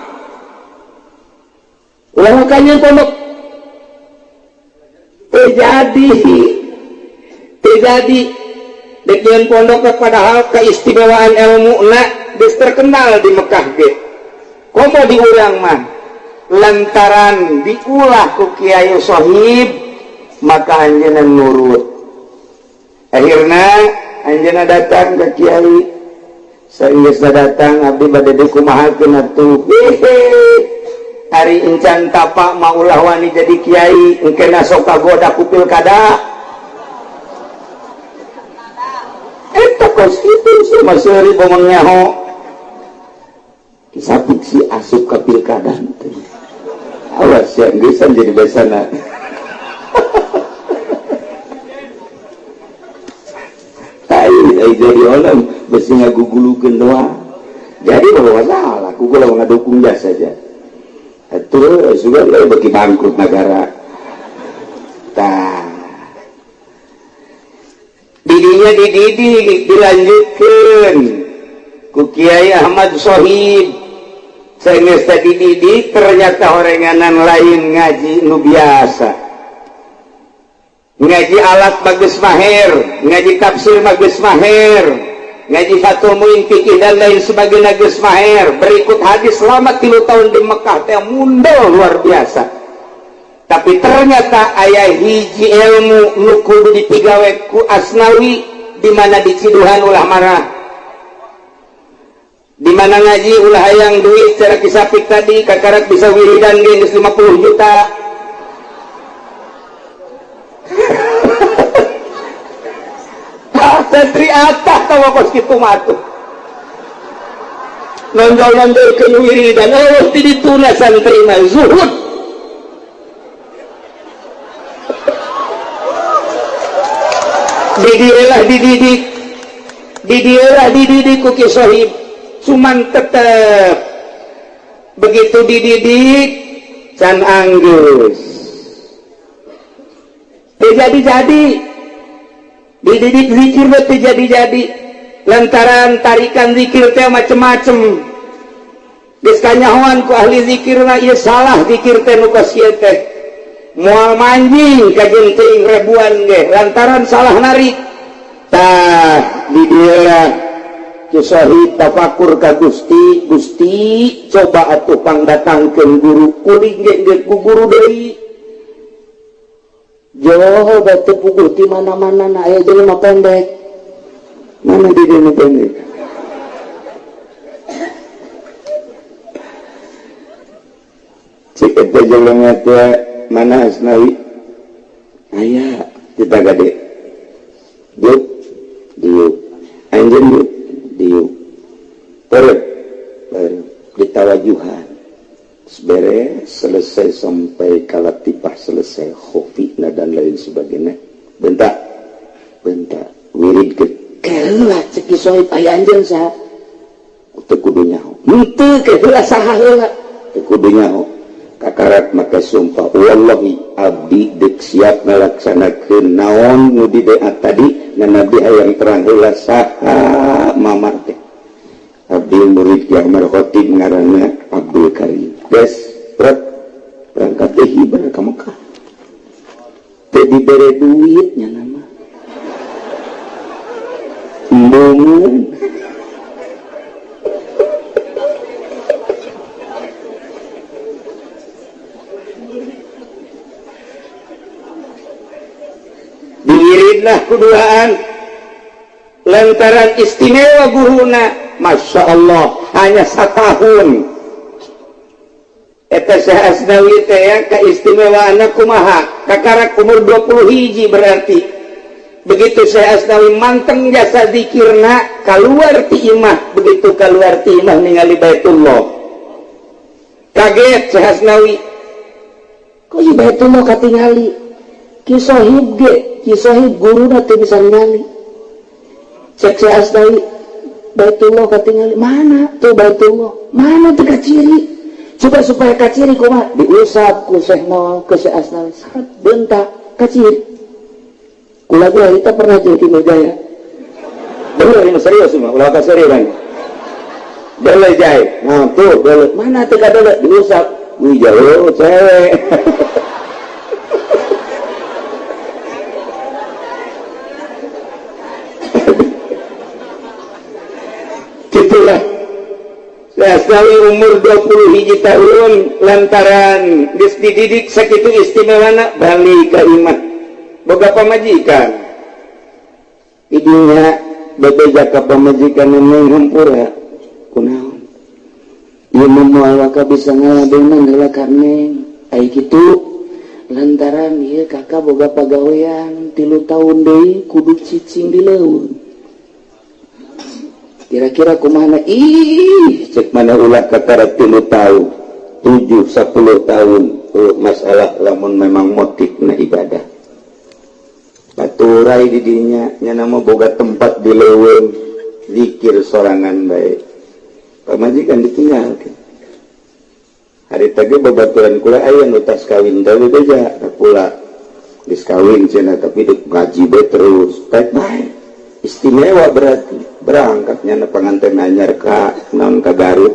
Ulah makanya pondok terjadi terjadi dekian pondok padahal keistimewaan ilmu na geus terkenal di Mekah ge. Komo diurang mah lantaran diulah ku Kiai Sohib maka anjeunna nurut. Akhirna anjeunna datang ke Kiai. Saenggeusna datang abdi bade dikumahakeun atuh. Ari encan tapa mah ulah wani jadi kiai engkena sok kagoda ku pilkada. Eta kos kitu sama seuri bomong nyaho. Kisapik si asup ka pilkada teh. Awas ya geusan jadi besana. Tai ai jadi orang besi ngagugulukeun doang. Jadi bahwa salah, ku gua ngadukung jasa saja. Atuh sudah bagi bangkrut negara. Tah. Didinya dididik dilanjutkeun ku Kiai Ahmad Sohib. Saenggeus tadi dididik ternyata horenganan lain ngaji nu biasa. Ngaji alat bagus maher, ngaji tafsir bagus maher, ngaji Fathul Muin fikih dan lain sebagainya geus maher. Berikut hadis selama 3 tahun di Mekah teh mundel luar biasa. Tapi ternyata aya hiji ilmu nu kudu dipigawe ku Asnawi di mana diciduhan ulah marah. Di mana ngaji ulah hayang duit cara kisapik tadi kakarak bisa wiridan ge geus 50 juta. Santri atah tawa kos kitu mah atuh. Nonjol-nonjol ke wiridan eueuh ti dituna santri mah zuhud. Didieulah dididik. Didieulah dididik ku Ki Sohib. Cuman tetep begitu dididik can anggeus. Teu jadi-jadi. Dididik zikir teh jadi-jadi. Lantaran tarikan zikir teh macem-macem. Geus kanyahoan ku ahli zikir mah ieu salah zikir teh nu kos ieu teh. Moal manjing ka jeung teuing ribuan ge lantaran salah narik. Tah di dieu Ki Sohib tafakur ka Gusti, Gusti coba atuh pangdatangkeun guru kuring ge geus ku guru deui. Jauh batu puguh di mana-mana na aya jelema pendek. Mana dede nu pendek? Cik eta jelema teh mana Asnawi? Aya kita gade. Diuk, diuk. Anjeun diuk, diuk. Perep, perep. Ditawajuhan. Beres, selesai sampai kalatipah selesai khofina dan lain sebagainya. Bentak, bentak. Wirid ke keheula cek Ki Sohib aya anjeun saha? Teu kudu nyaho. Henteu keheula saha heula? Teu kudu nyaho. Kakarak maka sumpah wallahi abdi deuk siap ngalaksanakeun naon nu dibeat tadi ngan abdi hayang terang heula saha mamar teh. Abdi murid Ki Ahmad Khatib ngaranna Abdul Karim. Geus berangkat deui bener ka Mekah. Teu dibere duit nya nama. Embungeun. Diiridlah kuduaan lantaran istimewa guruna. Masya Allah hanya satahun eta Syekh Asnawi teh ya, keistimewaanna kumaha kakarak umur 20 hiji berarti begitu Syekh Asnawi manteng jasa zikirna kaluar ti imah, begitu kaluar ti imah ningali Baitullah kaget Syekh Asnawi kok ieu Baitullah katingali Ki Sohib ge Ki Sohib guruna teu bisa ningali. Cek Syekh Asnawi Baitullah katingali mana tuh Baitullah mana tuh kaciri coba supaya kaciri kumaha diusap ku Syekh Nawal ku Syekh Asnawi sat bentak kaciri kula gua kita pernah jadi Nurjaya bener ini serius mah ulah kaseri kan dele jai nah tuh dele mana tuh kadele diusap wih jauh cewek. Itulah Asnawi umur 20 hiji tahun lantaran geus dididik sakitu istimewana balik ka imah boga pamajikan idinya bebeja ka pamajikan neng hampura kunaon ieu mah moal waka bisa ngaladenan heula ka neng ai kitu lantaran ieu kakak boga pagawean 3 tahun deui kudu cicing di leuweung. Kira-kira kumana ih cek mana ulah kakara 3 tahun 7 10 tahun masalah lamun memang motifna ibadah baturai didinya nya nama boga tempat di leuweung zikir sorangan bae pamajikan ditinggalkeun hari tadi babaturan kula aya nu tas kawin teh beja kula geus kawin cenah tapi dek ngaji bae terus bae bae istimewa berarti berangkatnya na panganten anyar ka naon ka Garut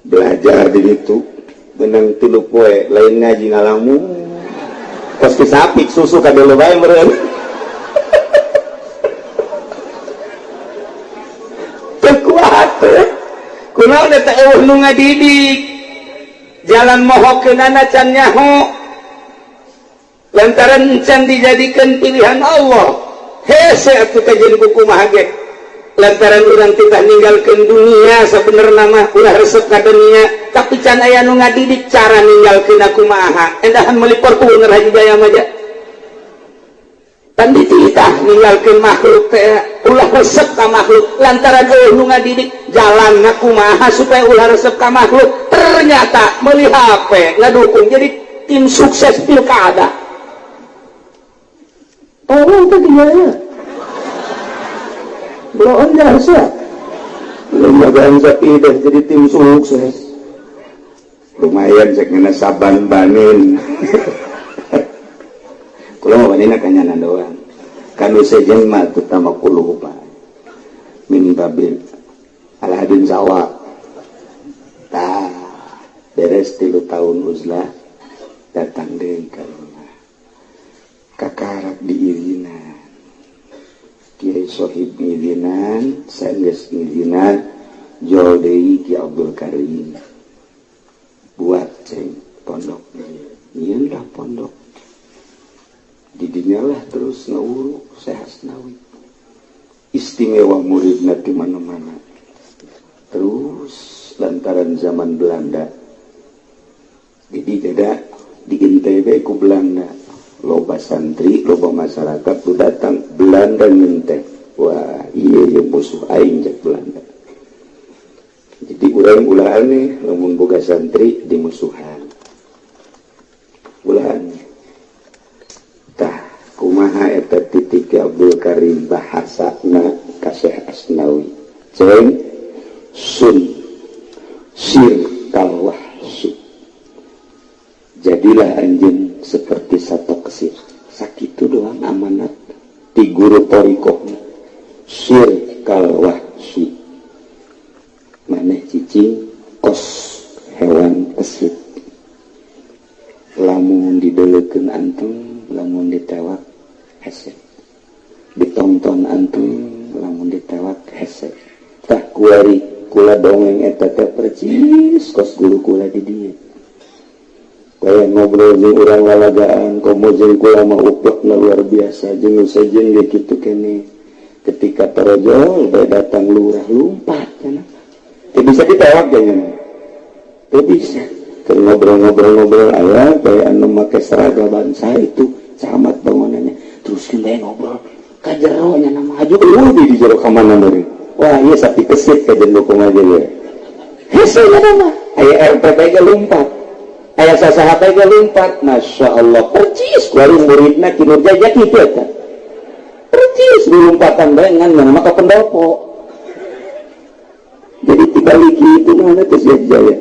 belajar di ditu benang 3 poe lain ngaji ngalamun kos ki sapi susu ka dulu bae meureun teu kuat kunaon eta eueuh nu ngadidik jalan mohokeunana can nyaho lantaran can dijadikeun pilihan Allah. Hese atuh kajeun buku mah ge lantaran urang titah ninggalkeun dunia sabenerna mah ulah resep ka dunia tapi can aya nu ngadidik cara ninggalkeun kumaha endahan meuli Fortuner Haji Jaya mah ja tan dititah ninggalkeun makhluk teh ulah resep ka makhluk lantaran eueuh nu ngadidik jalan kumaha supaya ulah resep ka makhluk ternyata meuli HP ngadukung jadi tim sukses pilkada. Tolong itu gimana? Belum jasa, belum ada ide jadi tim sukses. Lumayan saya kena saban banin. Kalau mau banin akan doang. Kanu sejen mah terutama kuluh pak. Min babil alhadin sawa. Tah beres 3 tahun uzlah datang deui ka rumah. Kakarak diizinan Kiai Sohib ngizinan saenggeus ngizinan jol deui Ki Abdul Karim buat ceng pondok nyieun lah pondok didinya lah terus ngawuruk Syekh Asnawi. Istimewa muridna di mana-mana. Terus lantaran zaman Belanda jadi tidak di NTB ku Belanda loba santri loba masyarakat tuh datang Belanda ngenteh. Wah iya yang musuh aing cek Belanda. Jadi urang ulah aneh lamun boga santri dimusuhan. Ulah aneh. Tah kumaha eta titik Abdul Karim bahasana ka Syekh Asnawi. Ceng sun sir kalwahsi. Jadilah anjeun seperti satu kesir. Sakitu doang amanat ti guru thariqahna. Sir kalwahsi. Maneh cicing kos hewan kesit. Lamun didelekeun anteng, lamun ditewak hese. Ditonton anteng, lamun ditewak hese. Tah kuari kula dongeng eta teh percis kos guru kula di dieu. Kaya ngobrol jeung urang lalagaan, komo jeung kula mah uplekna luar biasa, jeung sejen ge kitu keneh. Ketika torojol bae datang lurah lumpat cenah. Teu bisa ditewak nya. Teu bisa. Keur ngobrol-ngobrol-ngobrol aya bae anu make seragam bangsa itu camat bangunannya. Terus bae ngobrol ka jero nya nama aju eueuh di jero ka mana meureun. Wah ieu sapi kesit ka jeung dukung aja ye. Hese nya nama aya RT bae ge lumpat. Aya sasaha bae ge lumpat. Masya Allah percis kuari muridna kinerja ja kitu eta. Percis dilumpatan bae ngan nama ka pendopo. Jadi tibaliki itu mana teh sia jaya.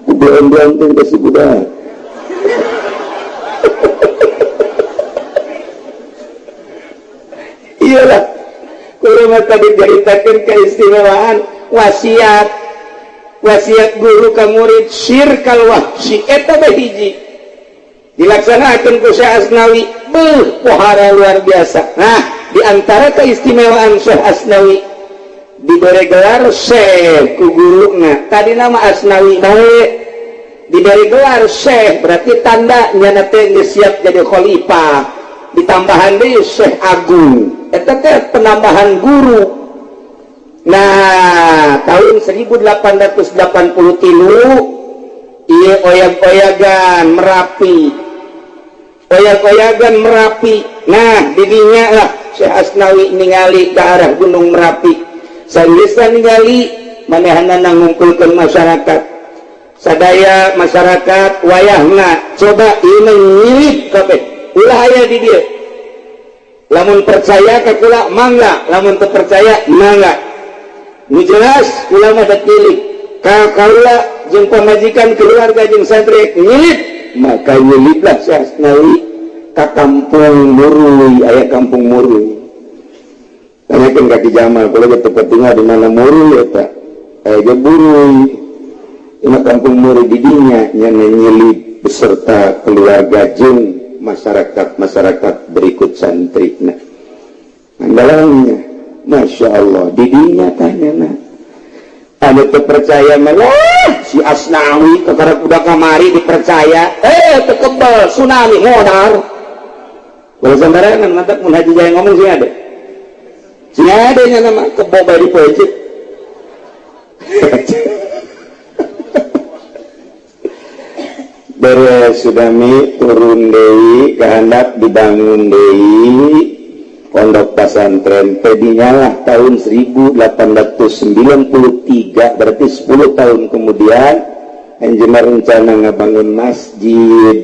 Bulan-bulan teh kasih budak. Iyalah, kalau tadi diceritakan keistimewaan wasiat, wasiat guru ka murid sir kal wahsi eta bae hiji. Dilaksanakeun ku Syekh Asnawi, beuh pohara luar biasa. Nah, di antara keistimewaan Syekh Asnawi diberi gelar Syekh ku guruna. Tadi nama Asnawi bae diberi gelar Syekh berarti tanda nyana teh geus siap jadi khalifah. Ditambahan deui Syekh Agung. Eta teh penambahan guru. Nah, tahun 1883 ieu oyag-oyagan Merapi. Oyag-oyagan Merapi. Nah, didinya lah Syekh Asnawi ningali ke arah Gunung Merapi. Sanggeusna ningali manehanna ngumpulkeun masyarakat. Sadaya masyarakat wayahna coba ieu nyilip kabeh. Ulah aya di dieu. Lamun percaya ka kula mangga, lamun teu percaya mangga. Nu jelas kula mah dat nyilip. Ka kaula jeung pamajikan keluarga jeung santri nyilip, maka nyiliplah Syekh Asnawi ka kampung Murui, aya kampung Murui. Tanyakeun ka Ki Jamal, kula ge teu tinggal di mana Murui eta. Aya ge Burui. Ima kampung Murui di dinya nya nyilip beserta keluarga jeung masyarakat-masyarakat berikut santri. Nah, andalannya, Masya Allah, didinya tanya nah. Ada terpercaya malah si Asnawi kekarek udah kamari dipercaya, tekebal tsunami modar. Kalau sembarangan mantap mun Haji Jaya ngomong sih ada. Sih ada nya nama kebo bae di pojok. Beres sudami turun deui kehandap dibangun deui pondok pesantren tadinya lah tahun 1893 berarti 10 tahun kemudian anjeunna rencana ngabangun masjid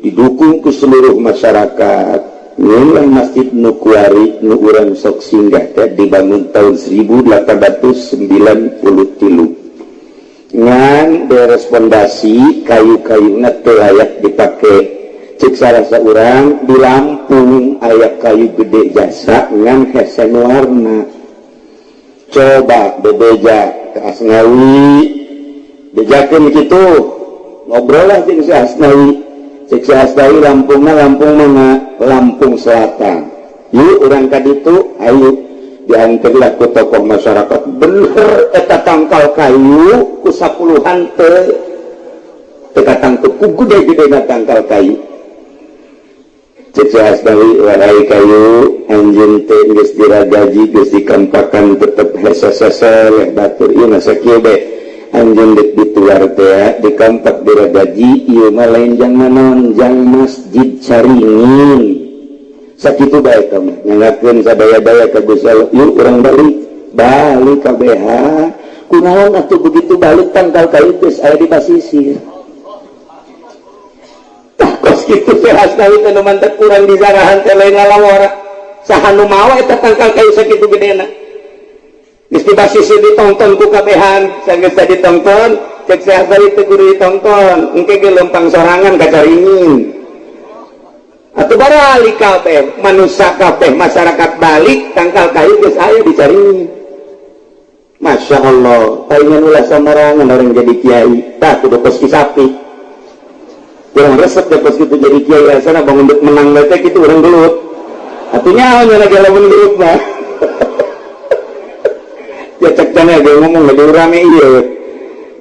didukung ke seluruh masyarakat. Inilah masjid nu kuari nu urang sok singgah teh dibangun tahun 1893. Ngan beres pondasi kayu-kayuna teu layak dipake. Cek sarasa urang di Lampung aya kayu gede jasa ngan hese warna. Coba bebeja ke Asnawi, bejakeun kitu, ngobrol lah jeung si Asnawi. Cek si Asnawi Lampungna Lampung mana? Lampung Selatan. Yuk urang ka ditu, ayo. Diantarlah ku tokoh masyarakat. Bener eta tangkal kayu ku sapuluhan teu teu katangkep ku gede-gedena tangkal kayu. Cek Asnawi, "Wahai kayu, anjeun teh geus diragaji, geus dikampakan, tetep hese seseleh batur. Ieu mah sakieu be, anjeun dek dituar teh, dikampak, diragaji, ieu mah lain jang naon, jang Masjid Caringin. Sakitu bae kamu nyanggakeun sadaya-daya ka Gusti Allah. Yuk, urang balik." Balik KBH. Kunaon atuh begitu balik tangkal kayu geus aya di basisir. Tah, kos kitu Syekh Asnawi teh, nu mantak kurang disarahan teh lain ngalawara. Saha nu mawa eta tangkal kayu sakitu gedena? Geus di basisir, ditonton ku kabehan. Sanggeus ditonton, cek Syekh Asnawi, "Teu kudu ditonton, engke ge lempang sorangan ka Caringin." Atau baralik kabeh manusia, kabeh masyarakat balik, tangkal kayu geus aya di Caringin. Masya Allah, palingan ulah samarangan orang jadi kiai. Tah, kudu kos sapi. Kurang resep deh kos gitu jadi kiai, asana bangun dek menang teh gitu orang gelut. Atuh nyaho nya lagi lamun gelut mah. Ya cek cenah ge ngomong lagi rame ieu.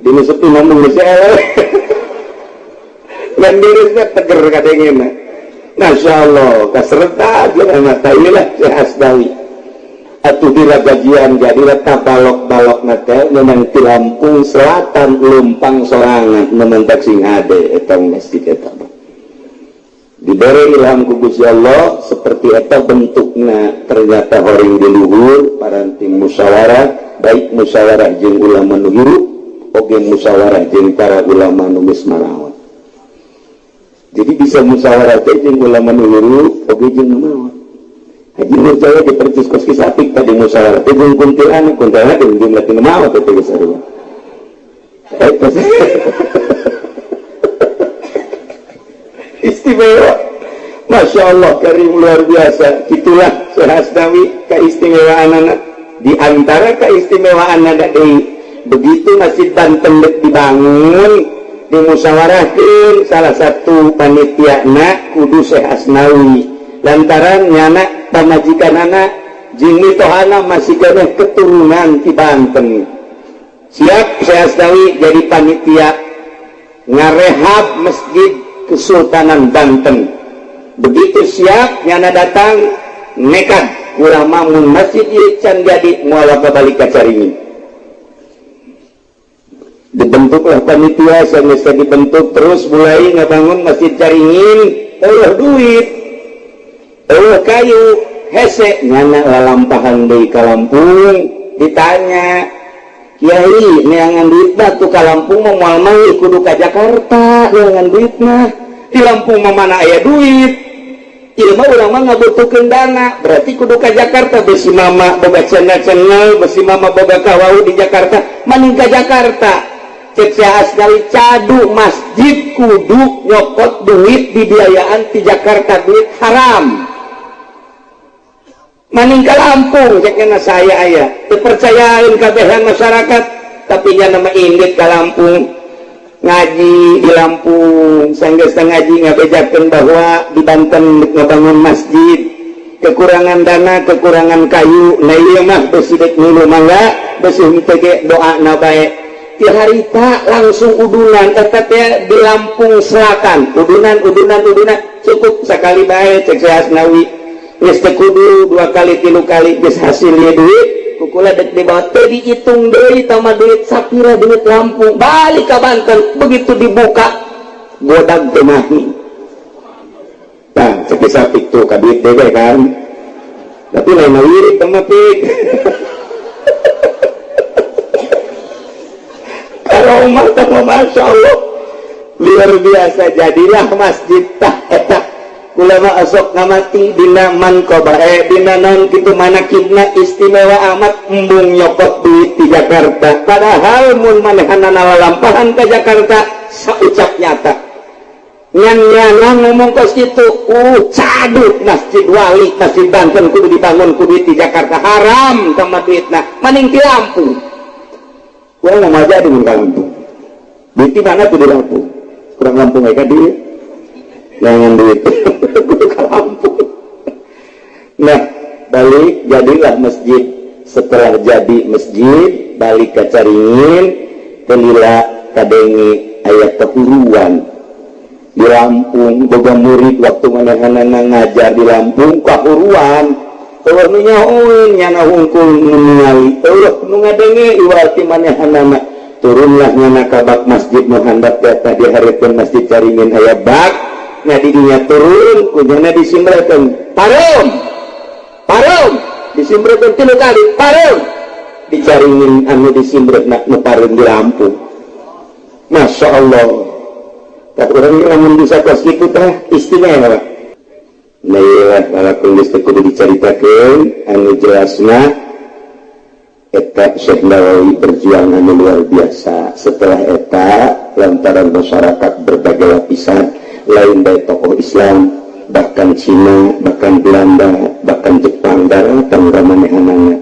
Di nu sepi ngomong geus eleh. Dan dirinya teger kadengena. Masya Allah, kaserta aja mata inilah Syekh Asnawi. Atuh gajian jadilah tabalok-balok nate memang di Lampung Selatan lempang sorangan, mementak sing hade eta masjid eta. Diberi ilham ku Gusti Allah seperti eta bentukna, ternyata horing di luhur paranti musyawarah, baik musyawarah jeung ulama nu hirup oge musyawarah jeung para ulama nu geus marawat. Jadi bisa musyawarah teh jeung ulama nu hirup oge jeung nu maot. Haji Nurjaya di percis kos kisapik tadi musyawarah teh jeung kuntilanak, kuntilanak jeung jumlah tinu maot teh geus sarua. Eta istimewa. Masya Allah, karim, luar biasa. Itulah Syekh Asnawi, keistimewaan anak. Di antara keistimewaan anak deui, begitu Masjid Banten dek dibangun, dimusyawarahkeun, salah satu panitia na kudu Syekh Asnawi, lantaran nyana pamajikan anak jeung mitohana masih keneh keturunan di Banten. Siap Syekh Asnawi jadi panitia ngarehab Masjid Kesultanan Banten. Begitu siap, nyana datang nekat, kurang mamun masjid ieu can jadi moal balik ka Caringin. Dibentuklah panitia. Sampai dibentuk, terus mulai ngabangun Masjid Caringin. Allah duit, Allah kayu, hese nyana lalampahan deui ka Lampung. Ditanya, "Kiai, neangan duit mah tuh ka Lampung mah moal mah, kudu ka Jakarta neangan duit mah. Di Lampung mah mana aya duit? Ieu mah urang mah ngabutuhkeun dana, berarti kudu ka Jakarta. Besi mama boga channel-channel, besi mama boga kawau di Jakarta, maning ka Jakarta." Cek Syekh Asnawi, "Cadu masjid kudu nyokot duit dibiayaan di Jakarta, duit haram, maning ka Lampung." Ceknya saya aya dipercayain kabehan masyarakat, tapi nya nama indit ka Lampung, ngaji di Lampung. Sanggeus ngaji, ngabejakeun bahwa di Banten ngebangun masjid kekurangan dana, kekurangan kayu. Nah, ieu mah besi dek milu, mangga besi henteu ge doa na bae. Ti harita langsung udunan eta teh di Lampung Selatan, udunan, udunan, udunan. "Cukup sekali bae," cek Syekh Asnawi, "geus teu kudu dua kali, tilu kali, geus hasilnya duit kukula dek dibawa teu dihitung deui tama duit sapira, duit Lampung." Balik ke Banten, begitu dibuka godag teu mahi. Tah, cek sapik tuh ka duit dewe kan, tapi lain wirid teh mah pik. Kalau mah, Masya Allah, luar biasa. Jadilah masjid. Tah, eta ulama asok ngamati dina manqobah, dina naon kitu, manakibna istimewa amat, embung nyokot duit di Jakarta. Padahal mun manehanana lalampahan ke Jakarta, saucap nyata ngan nyana ngomong kos kitu, cadut Masjid Wali, Masjid Banten kudu dibangun ku duit di Jakarta, haram sama duitna, maning di Lampung. Urang mau aja di Lampung, duit di mana tuh di Lampung? Kurang Lampung ya kan duit, jangan duit kudu ke Lampung. Nah, balik, jadilah masjid. Setelah jadi masjid, balik ke Caringin, kelila kadenge aya kehuruan. Di Lampung boga murid waktu manehanana ngajar di Lampung kahuruan eueuh nu nyahoeun nyana hungkul nu ningali eueuh nu ngadenge iwal ti manehanana. Turunlah nyana ka bak masjid nu handap eta di hareupeun Masjid Caringin aya bak. Nah, di dinya turun ku nyana disimbrekeun pareum pareum, disimbrekeun tilu kali pareum. Dicaringin anu disimbretna nu pareum di Lampung. Masya Allah, tak urang lamun bisa kos kitu tah istimewa. Nah, iyalah walaupun geus teu kudu dicaritakeun, anu jelasna eta Syekh Nawawi berjuang anu luar biasa. Setelah eta lantaran masyarakat berbagai lapisan, lain dari tokoh Islam, bahkan Cina, bahkan Belanda, bahkan Jepang datang ka manehanana.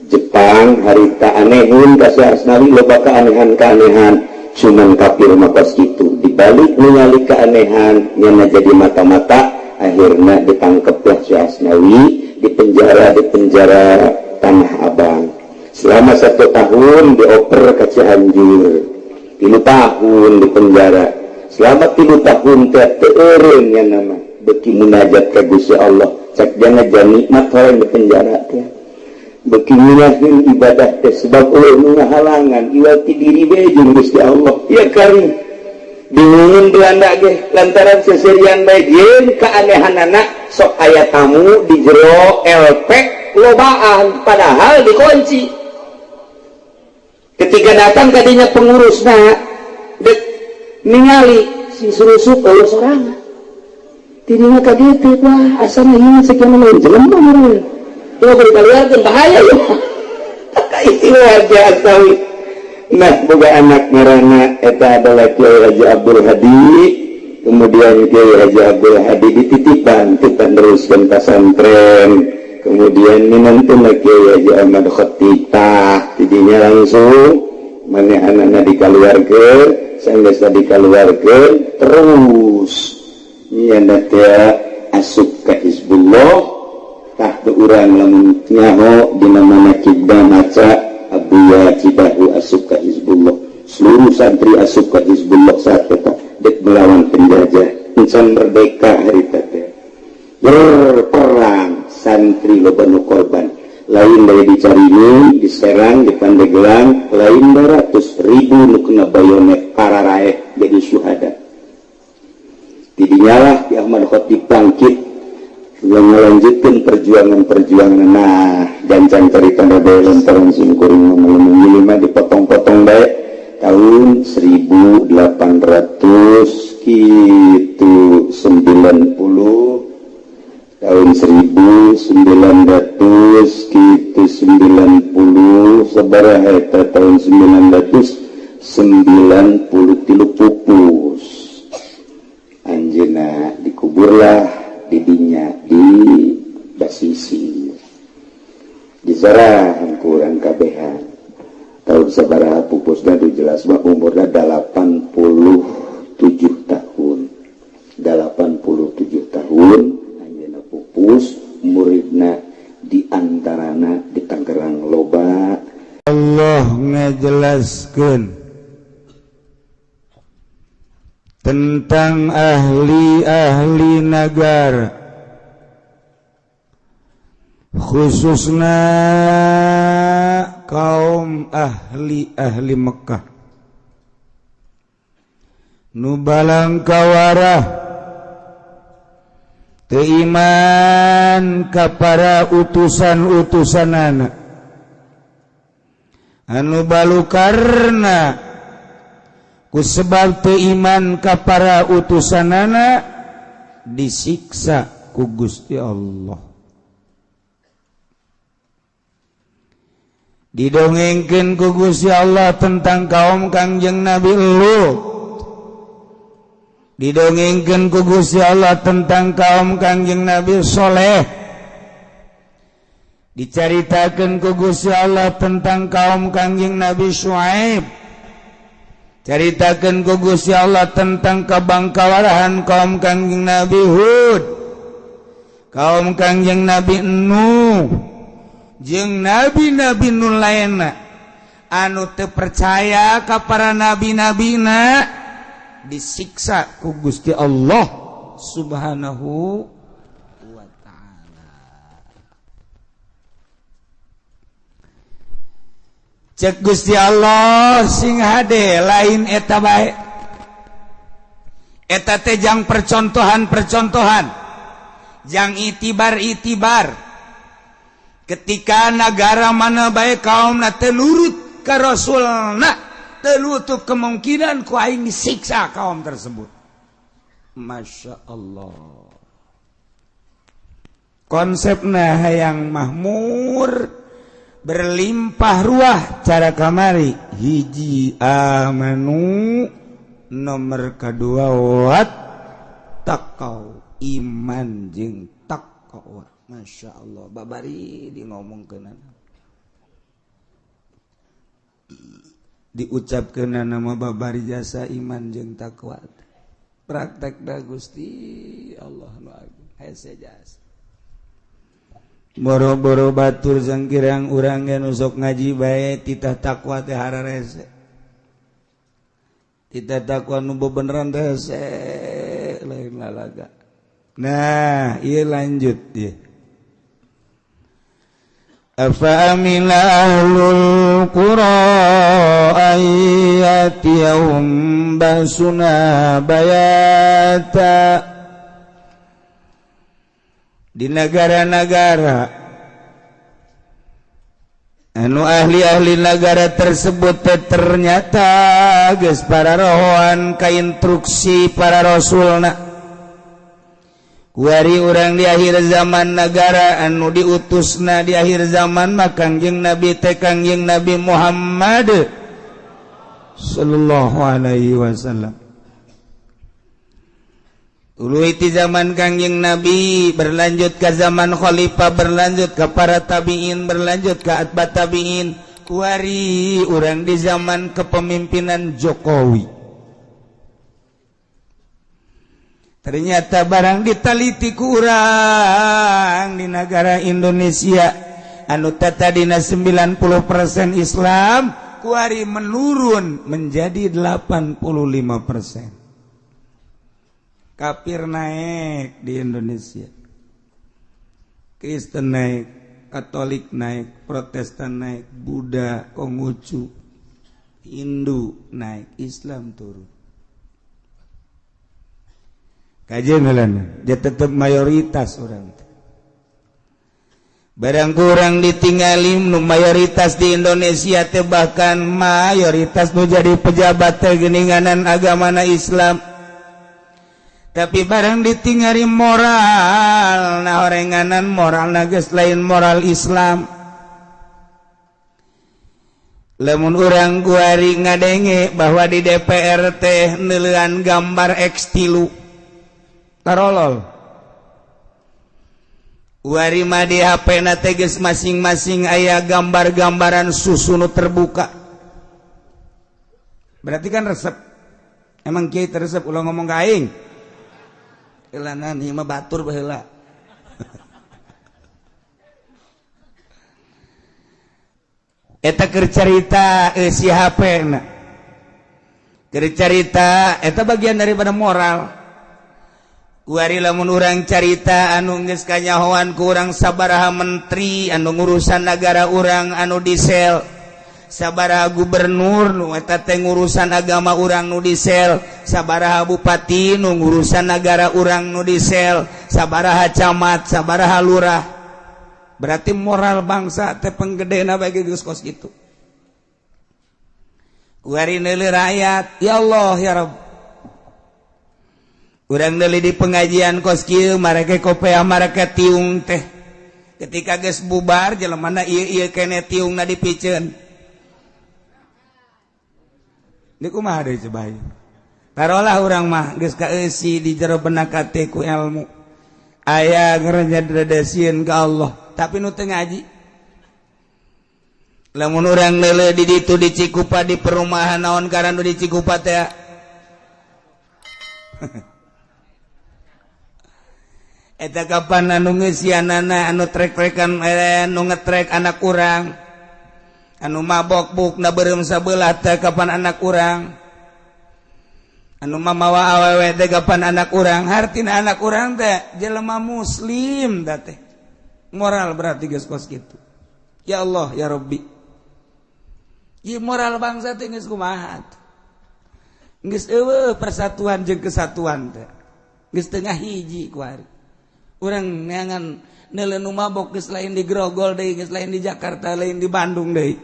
Jepang harita anehun ka Syekh Asnawi, loba keanehan-keanehan, cuman kafir mah kos kitu. Dibalik ningali keanehan nyana jadi mata-mata, akhirnya ditangkaplah Syekh Asnawi, di penjara, di penjara Tanah Abang selama 1 tahun, dioper ke Cianjur, 3 tahun di penjara. Selama 3 tahun teh teu eureun nya nama beki munajat ka Gusti Allah. Cek jangan nikmat orang di penjara teh, beki ngeunaheun ibadah teh sebab eueuh nu ngahalangan iwal ti diri we jeung Gusti Allah. Ya kan bingungin Belanda ge lantaran seserian bae jeung keanehanana sok aya tamu di jero LP lobaan padahal dikunci. Ketika datang kadinya pengurusna dek ningali si surusup eueuh sorangan tidinya ka dieu teh, wah asana ieu sekian lain jelema meureun. Coba dikeluarkeun bahaya ya. Itu aja Asnawi. Nah, boga anak ngaranna eta adalah Kiai Haji Abdul Hadi. Kemudian Kiai Haji Abdul Hadi dititipan kita neruskeun pesantren. Kemudian minantuna Kiai Haji Ahmad Khatib, tah tidinya langsung manehanana dikaluarkeun. Sanggeus dikaluarkeun terus nyana teh asup ka Hizbullah. Tah teu urang lamun nyaho dina manakibna maca Abuya Cidahu asup ka Hizbullah, seluruh santri asup ka Hizbullah saat eta dek melawan penjajah. Encan merdeka harita teh, berperang santri loba nu korban, lain dari di Caringin, di Serang, di Pandeglang, lain ratus ribu nu kena bayonet pararaeh jadi syuhada. Tidinyalah Ki Ahmad Khatib bangkit yang melanjutkan perjuangan-perjuangan. Nah, gancang cerita bae lantaran simkuring lima dipotong-potong bae. Tahun 1800 gitu 90, tahun 1900 gitu 90 sabaraha eta, tahun 993 pupus anjeunna, dikuburlah didinya di Basisi di Zarah kurang kabehan. Tahun sabaraha pupusna du jelas mah umurna 87 tahun. 87 tahun anjeunna pupus. Muridna di antarana di Tangerang loba. Allah ngajelaskeun tentang ahli-ahli negara, khususnya kaum ahli-ahli Mekah nu balangkawarah teu iman ka para utusan-utusanana, anu balukarna ku sebab teu iman ka para utusanana disiksa ku Gusti Allah. Didongengkeun ku Gusti Allah tentang kaum Kangjeng Nabi Lut, didongengkeun ku Gusti Allah tentang kaum Kangjeng Nabi Soleh, dicaritakeun ku Gusti Allah tentang kaum Kangjeng Nabi Syuaib, caritakeun ku Gusti Allah tentang kabangkawarahan kaum Kangjeng Nabi Hud, kaum Kangjeng Nabi Nuh, jeung nabi-nabi nu lainna anu teu percaya ka para nabi-nabina. Disiksa ku Gusti Allah Subhanahu wa ta'ala. Cek Gusti Allah sing hade lain eta bae. Eta teh jang percontohan-percontohan, jang itibar-itibar. Ketika negara mana bae kaumna teu nurut ka Rasulna, tertutup kemungkinan ku aing disiksa kaum tersebut. Masya Allah. Konsepna hayang mahmur berlimpah ruah cara kamari hiji amanu, nomor kedua wat taqau, iman jeung taqwa. Masya Allah, babari di ngomongkeun, diucapkeun nama babari jasa iman jeung takwa. Praktek da Gusti Allah nu agung hese jasa. Boro-boro batur sangkirang urang ge nu sok ngaji bae titah takwa teh hararese. Titah takwa nu bebeneran teh hese lain lalaga. Nah, ieu lanjut ieu. Afa amina ahlul qura ayyatiyahum basuna bayata. Di negara-negara anu ahli-ahli negara tersebut ternyata geus para rohoan ka instruksi para rasulna. Kuari urang di akhir zaman negara anu diutusna di akhir zaman mah Kangjeng Nabi teh Kangjeng Nabi Muhammad sallallahu alaihi wasallam. Tuluy ti zaman Kangjeng Nabi berlanjut ke zaman khalifah, berlanjut ke para tabiin, berlanjut ke atba tabiin. Kuari urang di zaman kepemimpinan Jokowi. Ternyata barang ditaliti kurang di negara Indonesia anu tadina 90% Islam kuari menurun menjadi 85%. Kafir naik di Indonesia, Kristen naik, Katolik naik, Protestan naik, Buddha, Konghucu, Hindu naik, Islam turun. Kajian heulana, dia tetap mayoritas orang. Barang kurang ditinggali nu mayoritas di Indonesia teh, bahkan mayoritas nu jadi pejabat teh geuninganan agamana Islam. Tapi barang ditinggali moral, nah orenganan moral geus lain moral Islam. Lamun urang kuari ngadenge bahwa di DPR teh neuleuan gambar X3 tarolol. Wari mah di HP na teh geus masing-masing aya gambar-gambaran susu nu terbuka. Berarti kan resep. Emang kiai teresep ulah ngomong ka aing. Elanan ieu mah batur baheula. Eta keur carita si HP na. Keur carita eta bagian daripada moral. Kuari lamun urang carita anu geus kanyahoan ku urang sabaraha menteri anu ngurusan nagara urang anu disel, sabaraha gubernur nu eta teh ngurusan agama urang nu disel, sabaraha bupati nu ngurusan nagara urang nu disel, sabaraha camat, sabaraha lurah. Berarti moral bangsa teh penggedena bagi geus kos kitu. Kuari neuleuh rakyat, ya Allah ya Rabb. Urang deuli di pengajian kos kieu mareke kopea mareke tiung teh. Ketika geus bubar jelemana ieu-ieu kene tiungna dipiceun. Ini kumaha deui coba ieu. Tarolah urang mah geus kaeusi di jero benak hate ku ilmu. Aya ngerenjadredesieun ka Allah, tapi nu teu ngaji. Lamun urang leuleuh di ditu di Cikupa di perumahan naon karana di Cikupa teh. Eta kapan anu ngeusianana anu trek-trekan anu ngetrek anak urang, anu mabok bukna beureum sabelah teh kapan anak urang. Anu mamawa awewe teh gapan anak urang, hartina anak urang teh jelema muslim da teh. Moral berarti geus kos kitu. Ya Allah ya Rabbi. Ieu moral bangsa teh geus kumaha tuh? Geus eueuh persatuan jeung kesatuan teh. Geus tengah hiji kuari. Urang neangan neuleuh nu mabok geus lain di Grogol deui, geus lain di Jakarta, lain di Bandung deui.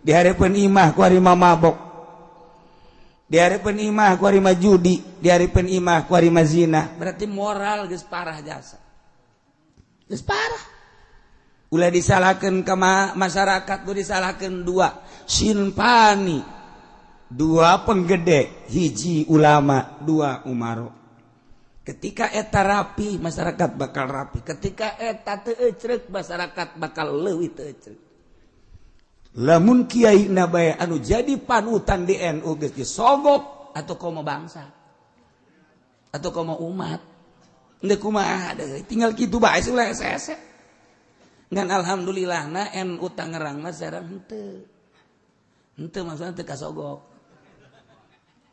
Di hareupeun imah kuari mah mabok. Di hareupeun imah kuari mah judi, di hareupeun imah kuari mah zina. Berarti moral geus parah jasa. Geus parah. Ulah disalahkeun ka masyarakat, ulah disalahkeun dua sinfani, dua penggede, hiji ulama, dua umaro. Ketika eta rapi, masyarakat bakal rapi. Ketika eta teu ecrek, masyarakat bakal leuwih teu ecrek. Lamun kiai na bae anu jadi panutan di NU geus disogok atau komo bangsa atau komo umat, henteu kumaha deui, tinggal kitu bae ulah hese. Ngan alhamdulillah na NU Tangerang mah sareng henteu. Henteu maksudna teu kasogok.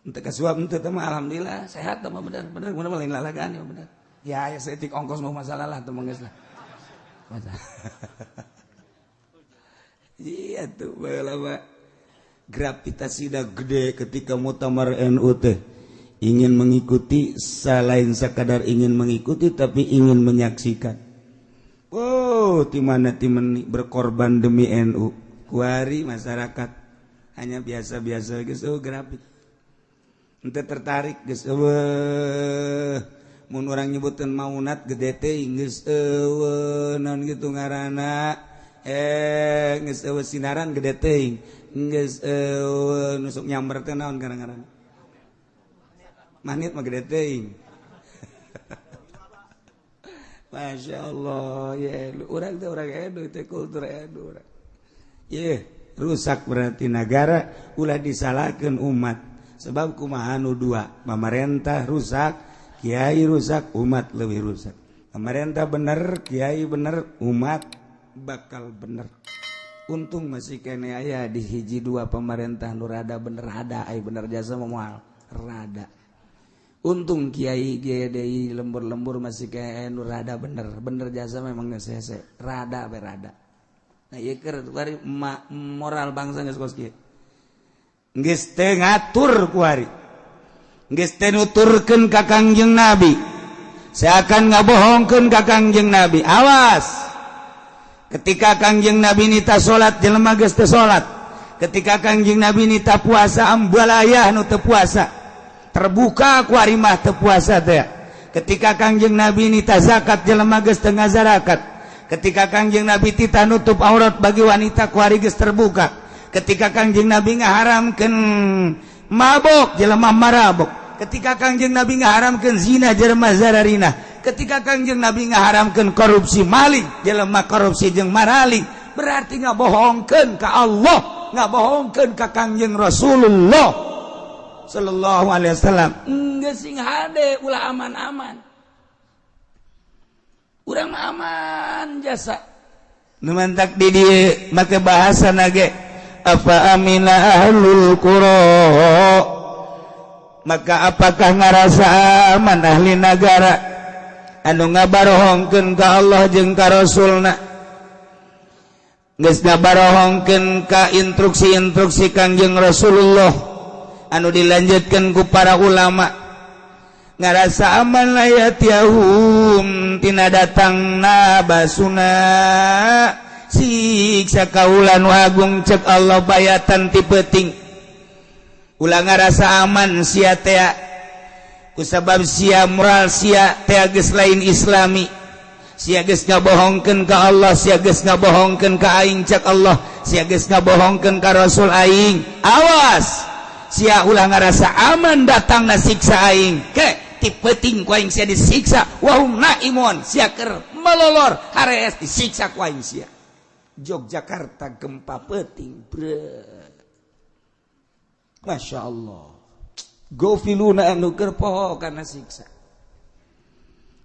Henteu kasuap henteu teh mah alhamdulillah sehat teh mah bener bener bener lain lalagaan ya bener. Ya ya saeutik ongkos mau masalah lah teu mah geus lah. Masalah. Iya tuh baheula mah gravitasi dah gede ketika muktamar NU teh ingin mengikuti, selain sekadar ingin mengikuti tapi ingin menyaksikan. Oh, di mana timen berkorban demi NU. Kuari masyarakat hanya biasa-biasa geus, oh grafik. Henteu tertarik geus eueuh. Mun urang nyebuteun maunat gede teh geus eueuh naon kitu ngaranna. Geus eueuh sinaran gede teuing. Geus eueuh nusuk nyamber teh naon ngaran-ngaran. Manit mah gede teuing. Masya Allah, ya urang teh urang NU teh kultur NU urang. Ye, rusak berarti negara, ulah disalahkeun umat. Sebab kumaha nu dua, pamarentah rusak, kiai rusak, umat lebih rusak. Pemerintah bener, kiai bener, umat bakal bener. Untung masih kene aya di hiji dua pemerintah nu rada bener ada, ai bener jasa moal rada. Untung kiai GDI lembur-lembur masih kayak nu rada bener, bener jasa memang geus hese, rada berada. Nah ieu keur kuari moral bangsa geus kos kieu. Geus teu ngatur kuari. Geus teu nuturkeun ka Kangjeng Nabi. Seakan ngabohongkeun ka Kangjeng Nabi. Awas. Ketika Kangjeng Nabi nita salat jelema geus teu salat. Ketika Kangjeng Nabi nita puasa ambalayah nu teu puasa. Terbuka kuari mah teu puasa teh. Ketika Kangjeng Nabi nita zakat jelema geus teu ngazarakat. Ketika Kangjeng Nabi tita nutup aurat bagi wanita kuari geus terbuka. Ketika Kangjeng Nabi ngaharamkeun mabok jelema marabok. Ketika Kangjeng Nabi ngaharamkeun zina jelema zararina. Ketika Kangjeng Nabi ngaharamkeun korupsi maling jelema korupsi jeung maraling. Berarti ngabohongkeun ka Allah, ngabohongkeun ka Kangjeng Rasulullah sallallahu alaihi wasallam. Geus sing hade ulah aman-aman. Urang mah aman jasa. Nu mantak di dieu make bahasa nage afa amina ahlul qura, maka apakah ngarasa aman ahli nagara anu ngabarohongkeun ka Allah jeung ka Rasulna, geus ngabarohongkeun ka instruksi-instruksi Kangjeng Rasulullah anu dilanjutkan ku para ulama, ngarasa aman layatiyahum tina datangna basuna siksa kaula nu agung cek Allah bayatan ti peuting. Ulah ngarasa aman sia teh kusabab sia moral sia teh geus lain islami, sia geus ngabohongkeun ka Allah, sia geus ngabohongkeun ka aing cek Allah, sia geus ngabohongkeun ka Rasul aing. Awas sia ulah ngarasa aman datangna siksa aing ke ti peuting ku aing sia disiksa wahum naimun sia keur melolor harees disiksa ku aing sia. Yogyakarta gempa peuting bre. Masya Allah gofiluna anu keur poho kana siksa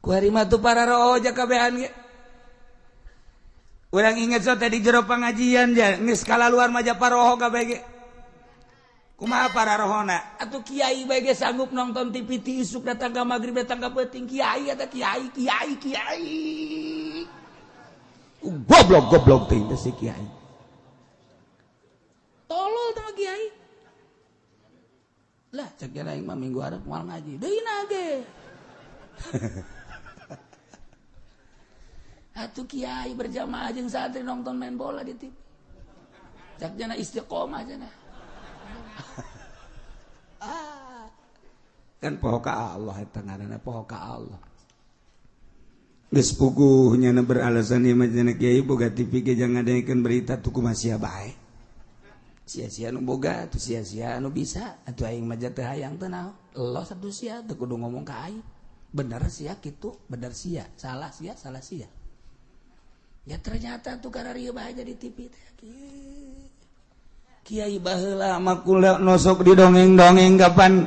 ku hari mah tuh para roja kabehan ge. Urang inget so tadi jero pengajian ja geus kalaluar mah paroho kabeh ge. Kumaha para rohona atuh kiai bae ge sanggup nonton TV ti isuk datang ka magrib datang ka peuting kiai eta kiai kiai kiai. Goblok goblok teh si kiai. Tolol teh kiai. Lah cek aing mah minggu hareup moal ngaji. Deui na ge. Atuh kiai berjamaah jeung santri nonton main bola di TV. Cek jana istiqomah jana. Kan poho ka Allah eta ngaranna poho ka Allah. Geus puguh nyana beralasan ieu mah cenah kiai boga TV ge jangan ngadengekeun berita tuh kumaha sia bae. Sia-sia nu boga atuh sia-sia nu bisa atuh aing mah teu hayang teu naon. Los atuh sia teu kudu ngomong ka aing. Bener sia kitu, bener sia, salah sia, salah sia. Ya ternyata tuh kararieu bae jadi TV teh. Kiai baheula mah kula nosok di dongeng-dongeng kapan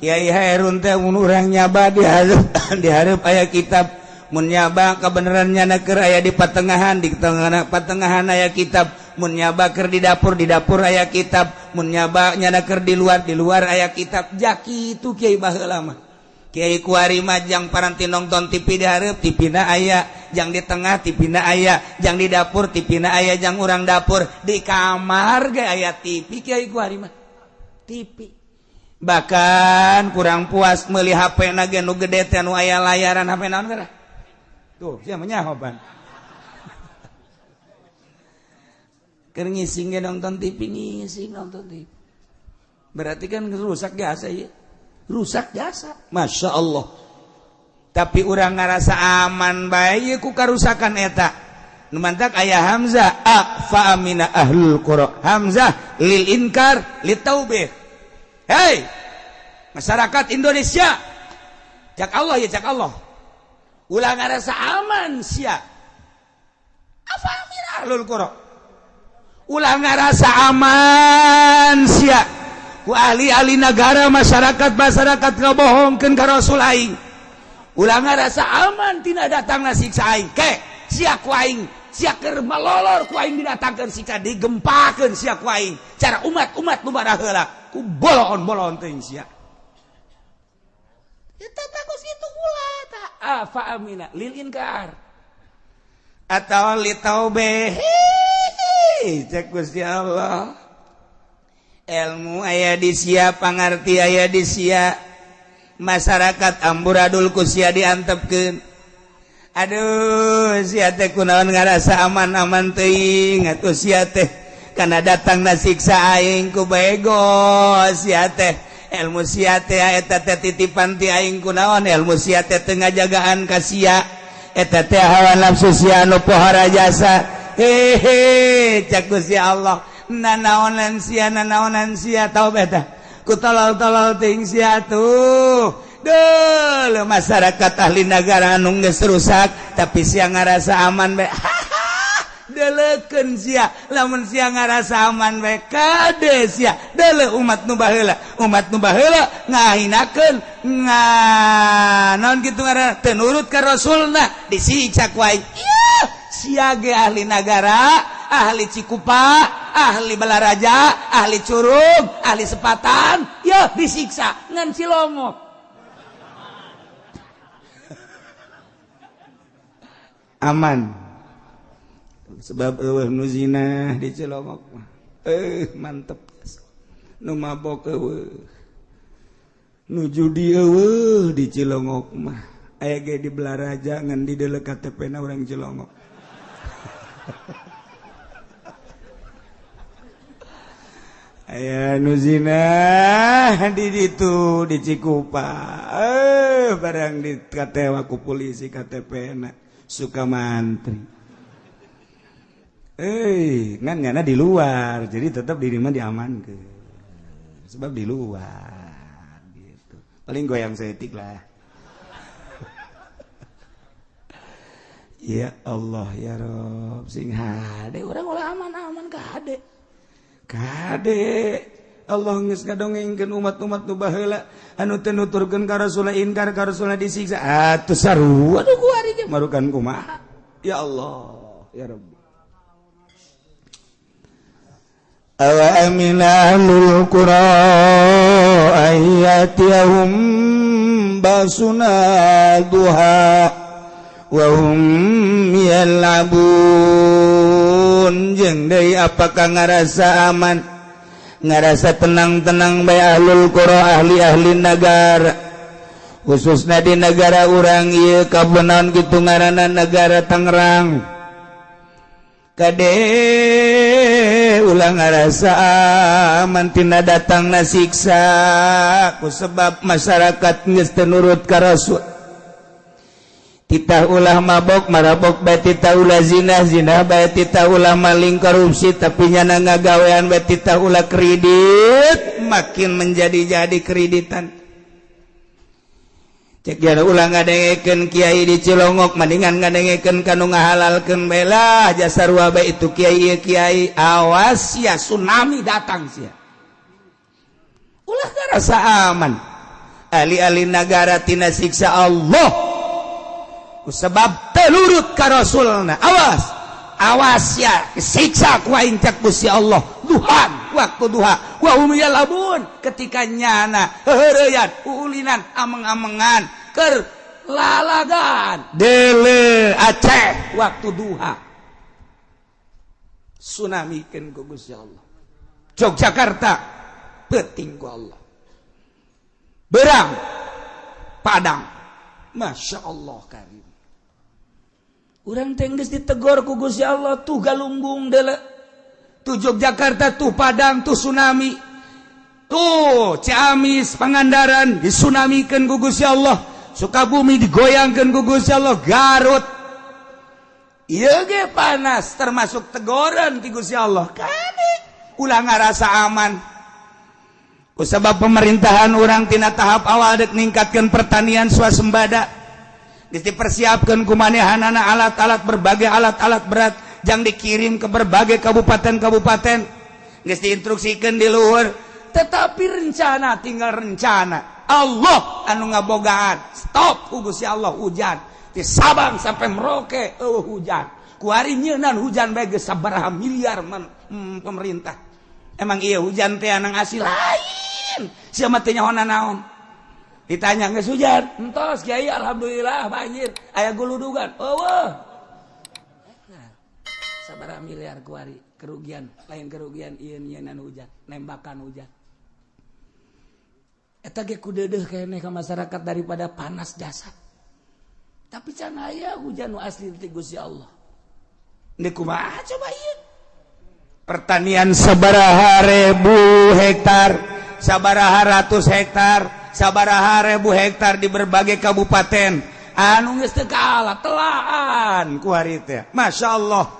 Kiai Hairun teh mun urang nyaba di hareup aya kitab, mun nyaba kabeneran nyana keur aya di patengahan, di tengah patengahan aya kitab, mun nyaba keur di dapur aya kitab, mun nyaba nyana keur di luar aya kitab. Jaki itu kiai baheula mah. Kiai kuari mah jang paranti nonton TV di hareup, TV na aya, jang di tengah TV na aya, jang di dapur TV na aya, jang urang dapur di kamar ge aya TV kiai kuari mah. TV. Bahkan kurang puas meuli HP na ge nu gede teh nu aya layaran HP naon geura. Tuh, sia mah nyaho pan. Keur ngising ge nonton TV, ngising nonton TV. Berarti kan rusak jasa ieu. Rusak jasa. Masya Allah. Tapi urang ngarasa aman bae ku karusakan eta. Nu mantak aya hamzah fa amina ahlul qura. Hamzah lil inkar litaubih. Hei, masyarakat Indonesia. Cak Allah ya cak Allah. Ulah ngarasa aman sia. Afa amina ahlul qura. Ulah ngarasa aman sia. Ku ahli-ahli negara masyarakat ngabohongkeun ka Rasul aing. Ulah ngarasa aman tina datangna siksa aing. Ke sia ku aing, sia keur malolor ku aing didatangkeun siksa digempakeun sia ku aing. Cara umat-umat nu baraheula ku boloon-boloon teuing sia. Eta bagus itu ulah ta afa amina lil inkar atau li taubeh. Cek Gusti Allah. Ilmu aya di sia, pangarti aya di sia, masyarakat amburadul ku sia diantepkeun. Aduh, sia teh kunaon ngarasa aman-aman teuing atuh sia teh kana datangna siksa aing ku bego sia teh. Ilmu sia teh eta teh titipan ti aing kunaon, ilmu sia teh teu ngajagaan ka sia, eta teh hawa nafsu sia anu pohara jasa. Hehe, cak Gusti Allah. Nanaonan sia, nanaonan sia tau beta ku tolol-tolol ting sia tuh. Duh, masyarakat ahli negara anu geus rusak tapi sia ngarasa aman bae. Deleukeun sia, lamun sia ngarasa aman bae kade sia. Deuleu umat nu baheula, umat nu baheula ngahinakeun nga naon kitu ngaranna teu nurut ka Rasulna disiksa ku aing. Ieu sia ge ahli nagara, ahli Cikupa, ahli Balaraja, ahli Curug, ahli Sepatan, ya disiksa ngan Cilongok. Aman. Sebab eueuh nu zina di Cilongok mah. Mantep. Nu mabok eueuh. Nu judi eueuh di Cilongok mah. Aya ge di Balaraja ngan di deuleu KTP-na urang Cilongok. Aya nu zina di ditu di Cikupa, barang di katewa ku polisi KTP na suka mantri. Ngan nyana di luar, jadi tetap di rumah diamankeun. Sebab di luar gitu. Paling goyang setik lah. Ya Allah ya Rob, sing hade urang ulah aman-aman ka hade. Kade Allah geus ngadongengkeun umat-umat nu baheula anu teu nuturkeun ka Rasulna inkar ka Rasulna disiksa atuh sarua aduh kuari ge marukan kumaha ya Allah ya Rabbi. Awa amina ahlul qura ayyatihum basuna duha wa hum yal'abun. Jeung deui apakah ngarasa aman, ngarasa tenang-tenang bae ahlul qura, ahli-ahli nagara, khususna di negara urang ieu kabenaon kitu ngaranna negara Tangerang. Kade ulah ngarasa aman tina datangna siksa ku sebab masyarakat geus teu nurut ka Rasul. Titah ulah mabok marabok bae, titah ulah zina zina bae, titah ulah maling korupsi tapi nyana ngagawean bae, titah ulah kredit makin menjadi-jadi kreditan. Cek jana ulah ngadengekeun kiai di Cilongok mendingan ngadengekeun kanu ngahalalkeun bae lah jasa sarua bae itu kiai ieu kiai. Awas sia tsunami datang sia. Ulah ngarasa aman ahli-ahli nagara tina siksa Allah sebab telurut ka Rasulna. Awas, awas ya siksa ku aing cek Gusti Allah. Duhan waktu duha wa hum yalabun ketika nyana heureyan uulinan ameng-amengan keur lalagan dele Aceh waktu duha tsunamikeun ku Gusti Allah. Yogyakarta peuting ku Allah, berang Padang, Masya Allah karim. Urang teh geus ditegor ku Gusti Allah tuh Galunggung dele, tuh Yogyakarta, tuh Padang, tuh tsunami, tuh Ciamis, Pangandaran disunamikeun ku Gusti Allah, Sukabumi digoyangkeun ku Gusti Allah, Garut ieu ge panas termasuk tegoran ti Gusti Allah. Kade ulah ngarasa aman ku sebab pemerintahan urang tina tahap awal dek ningkatkeun pertanian swasembada, geus dipersiapkeun ku manehanana alat-alat, berbagai alat-alat berat jang dikirim ke berbagai kabupaten-kabupaten, geus diinstruksikeun di luhur, tetapi rencana tinggal rencana. Allah anu ngabogaan stop ku Gusti Allah hujan di Sabang sampai Merauke eueuh hujan. Kuari nyeunan hujan bae geus sabaraha miliar pemerintah. Emang iya hujan teh anang asli lain sia mah teh nyaho naon. Ditanya geus hujan entos kiai alhamdulillah banjir aya guludugan eueuh. Sabaraha miliar kuari kerugian, lain kerugian ieu nyeunan hujan, nembakan hujan. Eta ge kudeudeuh keneh ka masyarakat daripada panas jasad. Tapi can aya hujan nu asli ti Gusti Allah. Deuk kumaha coba ieu? Pertanian sabaraha ribu hektar, sabaraha ratus hektar, sabaraha ribu hektar di berbagai kabupaten anu geus teu kaala telaan ku hari teh. Masya Allah.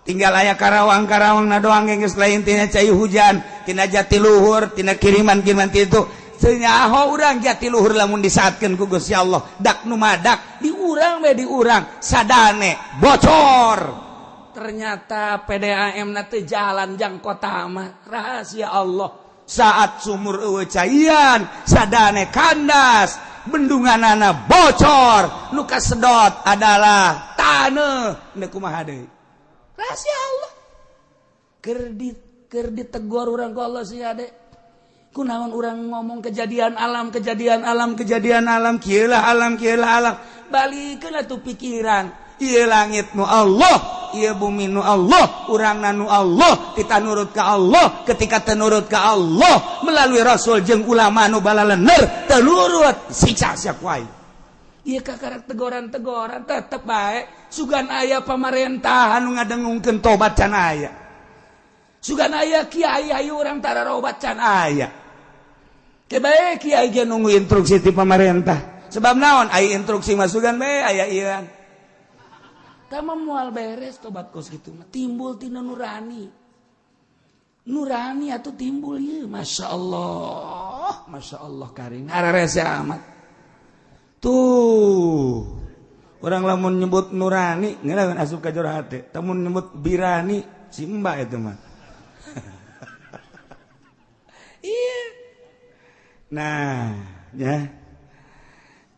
Tinggal aya Karawang-Karawang na doang geus lain tina cai hujan, tina jatiluhur, tina kiriman-kiriman itu. Senyaho urang jatiluhur lamun disaatkeun ku Gusti Allah, dak nu madak di urang we di urang sadane bocor. Ternyata PDAM na teu jalan jang kota mah rahasia Allah. Saat sumur eueuh caian, sadane kandas, bendunganana bocor, nu kasedot adalah taneuh. Deuk kumaha deui? Rahasia Allah. Keur ditegor urang ku Allah sih ade. Kunaon urang ngomong kejadian alam, kejadian alam, kejadian alam, kieu lah alam, kieu lah alam. Balikeun atuh pikiran. Ieu langit nu Allah, ieu bumi nu Allah, urangna nu Allah, kita nurut ka Allah, ketika teu nurut ka Allah melalui Rasul jeung ulama nu balalener teu nurut siksa sia ku aing. Ieu kakarak tegoran-tegoran tetep bae sugan aya pamarentahan nu ngadengungkeun tobat can aya. Sugan aya kiai ayu urang tararobat can aya. Ke bae kiai ge nunggu instruksi ti pamarentah. Sebab naon aya instruksi mah sugan bae aya ieu. Tama moal beres tobat kos kitu mah timbul tina nurani. Nurani atuh timbul ieu Masya Allah. Masya Allah karing ararese amat. Tuh orang lamun nyebut nurani ngeunaheun asup ka jero hate, lamun nyebut birani si mbak itu mah. Iya. Nah, ya.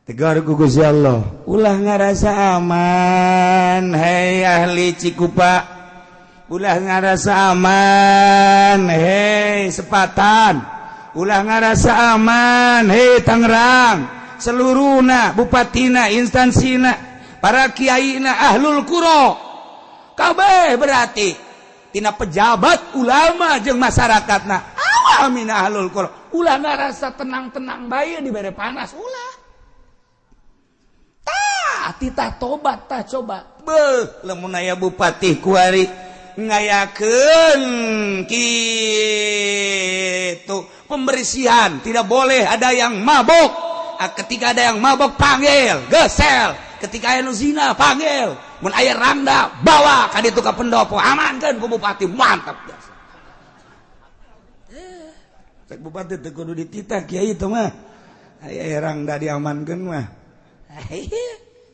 Tegar ku Gusti Allah. Ulah ngarasa aman, hei ahli Cikupa. Ulah ngarasa aman hei Sepatan, ulah ngarasa aman hei Tangerang, seluruhna bupatina, instansina, para kiaina, ahlul qura kabeh, berarti tina pejabat, ulama jeung masyarakatna awamina ahlul qura, ulah ngarasa tenang-tenang bae dibere panas, ulah. Tah titah tobat, tah coba beuh lamun aya bupati kuari ngayakeun kitu pembersihan, tidak boleh ada yang mabok. Ah, ketika ada yang mabok panggil, gesel. Ketika aya nu zina panggil, mun aya rangda bawa ka ditu ka pendopo, amankeun ku bupati, mantap biasa. Eh, cek bupati teu kudu dititah kiai itu mah, aya rangda diamankeun mah.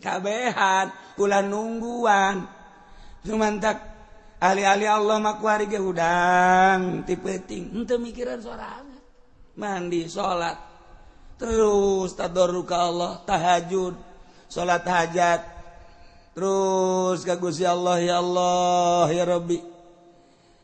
Kabehan ulah nungguan, cuman tak ahli-ahli Allah mah kuari ge hudang ti peuting henteu mikiran sorangan, mandi, salat, terus tadarru ka Allah, tahajud, salat hajat terus ka Gusti Allah. Ya Allah ya Rabbi,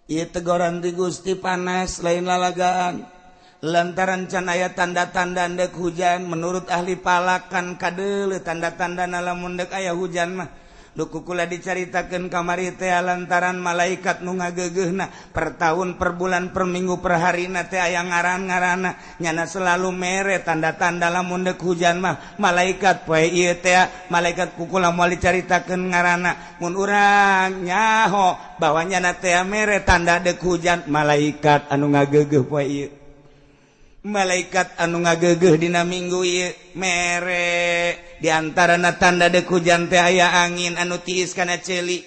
ieu tegoran ti Gusti, panas lain lalagaan lantaran can aya tanda-tanda ndek hujan. Menurut ahli falak kan kadeuleu tanda-tanda lamun ndek aya hujan mah. Duku kula dicaritakeun kamari teh, lantaran malaikat nu ngageugeuhna per tahun, per bulan, per minggu, per harina teh aya ngaran-ngaranna, nyana selalu mere tanda-tanda lamun deuk hujan mah malaikat poe ieu teh. Malaikat ku kula moal dicaritakeun ngaranna, mun urang nyaho bahwa nyana teh mere tanda deuk hujan malaikat anu ngageugeuh poe ieu, malaikat anu ngageugeuh dina minggu ieu mere. Di antarana tanda deuk hujan teh aya angin anu tiis kana ceuli.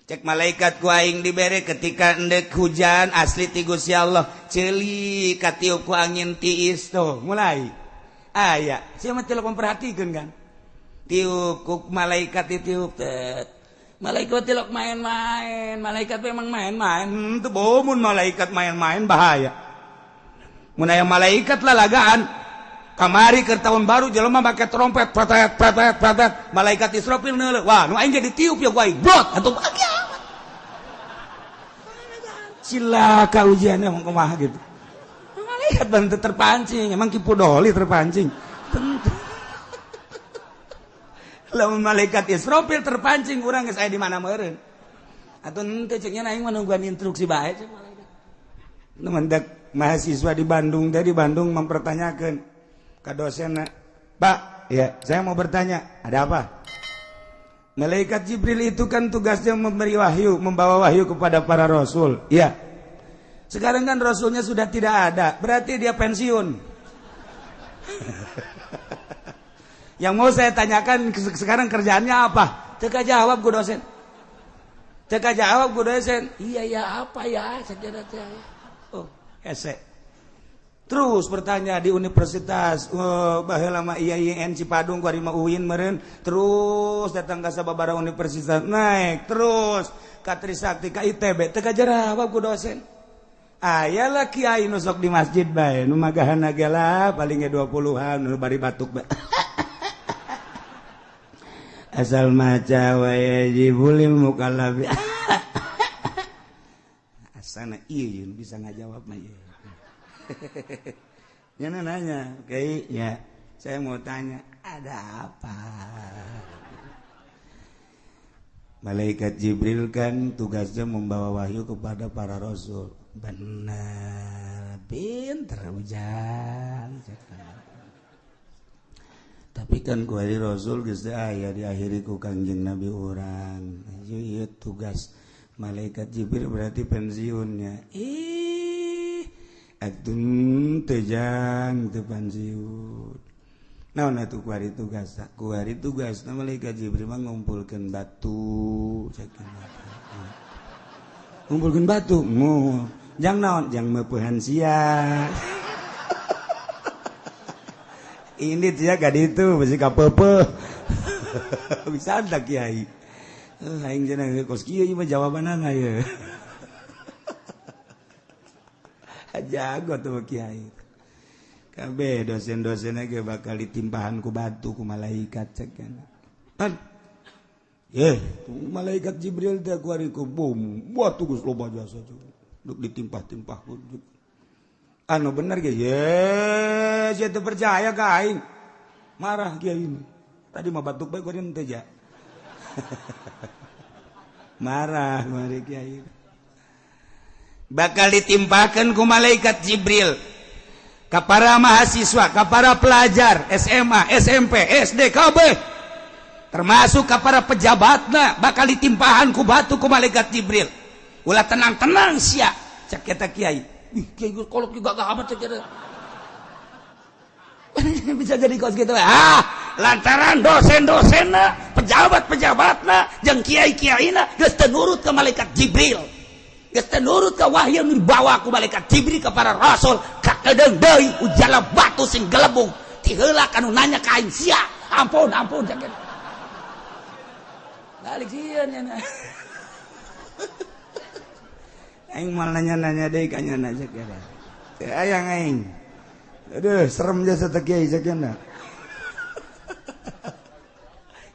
Cek malaikat ku aing dibere ketika endek hujan asli ti Gusti Allah, ceuli katiup ku angin tiis tuh mulai aya. Sia mah teu memperhatikeun kan, tiup ku malaikat ditiup tet. Malaikat tilok main-main, malaikat memang main-main teu bomun. Malaikat main-main bahaya. Mun aya malaikat lalagaan kamari ke tahun baru jelema make trompet pretet pretet pretet, malaikat Israfil neuleuh, wah nu aing jadi tiup ya ku aing brot atuh kiamat cilaka ujiannya, emang kumaha gitu. Malaikat bantu terpancing, emang Ki Pudoli terpancing tentu. Lamun malaikat Israfil terpancing, urang geus aya di mana meureun atuh henteu. Cek nya aing mah nungguan instruksi bae cek malaikat. Nu mahasiswa di Bandung tadi Bandung mempertanyakan ke dosen, "Pak, ya saya mau bertanya." "Ada apa?" "Malaikat Jibril itu kan tugasnya memberi wahyu, membawa wahyu kepada para rasul." "Ya." "Sekarang kan rasulnya sudah tidak ada, berarti dia pensiun. Yang mau saya tanyakan, sekarang kerjaannya apa?" Teka jawab ku dosen. Teka jawab ku dosen. "Iya ya, apa ya?" Saya kira. Oh, hese. Terus bertanya di universitas, oh, baheula mah IAIN Cipadung, kuari mah UIN meureun, terus datang ka sababaraha universitas, naik terus ka Trisakti, ka ITB, teu kajawab ku dosen. Aya lah kiai nu sok di masjid bae, nu magahana ge lah paling ge 20-an, nu bari batuk bae. Asal maca wa yajibu lil mukallafi. Asana ieu bisa ngajawab mah ieu. Nyana nanya, "Oke, ya, saya mau tanya, ada apa? Malaikat Jibril kan tugasnya membawa wahyu kepada para rasul." "Benar, pinter Ujang. Tapi kan kuari rasul geus aya, diakhiri ku Kangjeng Nabi urang. Ieu tugas malaikat Jibril berarti pensiunnya." "Ih, atuh teu jang, teu pensiun. Naon atuh kuari tugas?" "Kuari tugas malaikat Jibril mah ngumpulkeun batu." "Ngumpulkeun batu? Mu jang naon?" "Jang meupehan sia." Ini dia gak itu besi kapepe. Bisa tak kiai? Aing cenah kos kieu ieu mah jawabanana ye. Jago tuh kiai. Kabeh dosen-dosenna ge bakal ditimpahan ku batu ku malaikat cek. Pan. Malaikat Jibril teh kuari ku bom batu geus loba jasa duk ditimpah-timpah anu bener ge ye sia teu percaya ka aing marah kiai ini tadi mah batuk bae kuari teh ja marah mari kiai bakal ditimpakeun ku malaikat Jibril ka para mahasiswa ka para pelajar SMA SMP SD KB termasuk ka para pejabatna bakal ditimpahan ku batu ku malaikat Jibril ulah tenang-tenang sia cek eta kiai ih kiai kolot juga gak amat cek eta bisa jadi kos gitu ah lantaran dosen-dosenna pejabat-pejabatna jeung kiai-kiaina geus teu nurut ka malaikat Jibril geus teu nurut ka wahyu nu dibawa ku malaikat Jibril ka para rasul kakedeung deui ujala batu sing gelebung ti heula kanu nanya ka aing sia ampun ampun cek eta balik sieun nya aing mal nanya-nanya deui ka nya cek eta teu aya aing aduh serem jasa teh kiai cek nya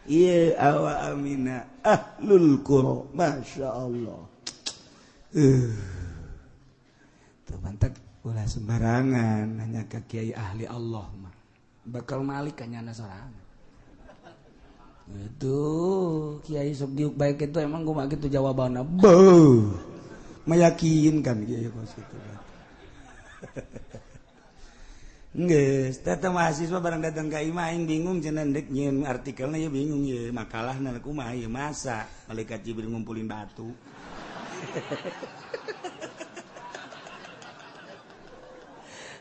ieu awa amina ahlul qura masyaallah tuh mantak ulah sembarangan nanya ka kiai ahli Allah mah bakal malik ka nyana sorangan itu kiai sok diuk baik itu emang gua mah gitu jawabanna beuh meyakinkan kiai kos kitu geus teh mahasiswa barang datang ka imah aing bingung cenah deuk nyieun artikelna ye bingung ye makalahna kumaha ye masa malaikat Jibril ngumpulin batu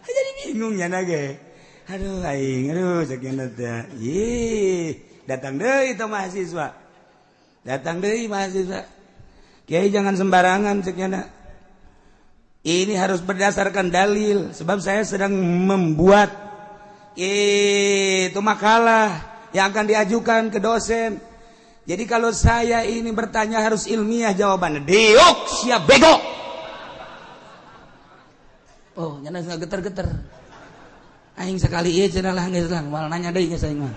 jadi bingung nya ge aduh aing aduh cek nya teh ih datang deui itu mahasiswa datang deui mahasiswa kiai jangan sembarangan cek nya ini harus berdasarkan dalil sebab saya sedang membuat itu makalah yang akan diajukan ke dosen. Jadi kalau saya ini bertanya harus ilmiah jawabannya. Diuk siap bego. Oh, nyana geter-geter. Aing sekali ieu cenah lah geus lah, moal nanya deui geus aing mah.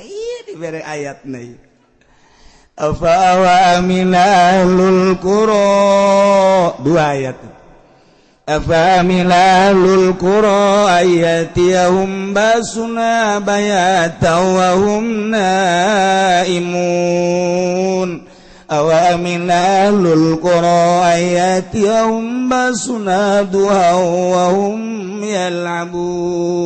Ieu dibere ayatna ieu. Afa wa aminalul qura dua ayat. Afa aminalul qura ayatiyahum basuna bayata wa hum naimun. Awa aminalul qura ayatiyahum basuna duha wa hum yal'abun.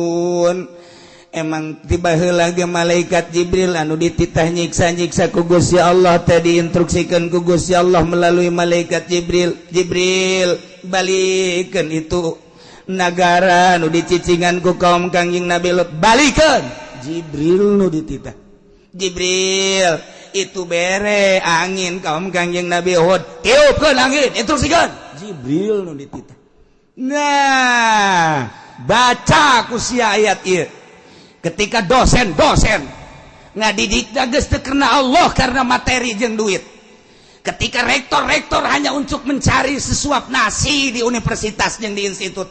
Emang tiba heula ge malaikat Jibril anu dititah nyiksa-nyiksa ku Gusti Allah teh diinstruksikeun ku Gusti Allah melalui malaikat Jibril. Jibril balikeun itu nagara anu dicicingan ku kaum Kangjeng Nabi Lut balikeun Jibril nu dititah. Jibril itu bere angin kaum Kangjeng Nabi Hud tiupkeun angin instruksikeun Jibril nu dititah. Nah baca ku sia ayat ieu ketika dosen-dosen ngadidik geus teu karena Allah karena materi jeung duit. Ketika rektor-rektor hanya untuk mencari sesuap nasi di universitas jeung di institut.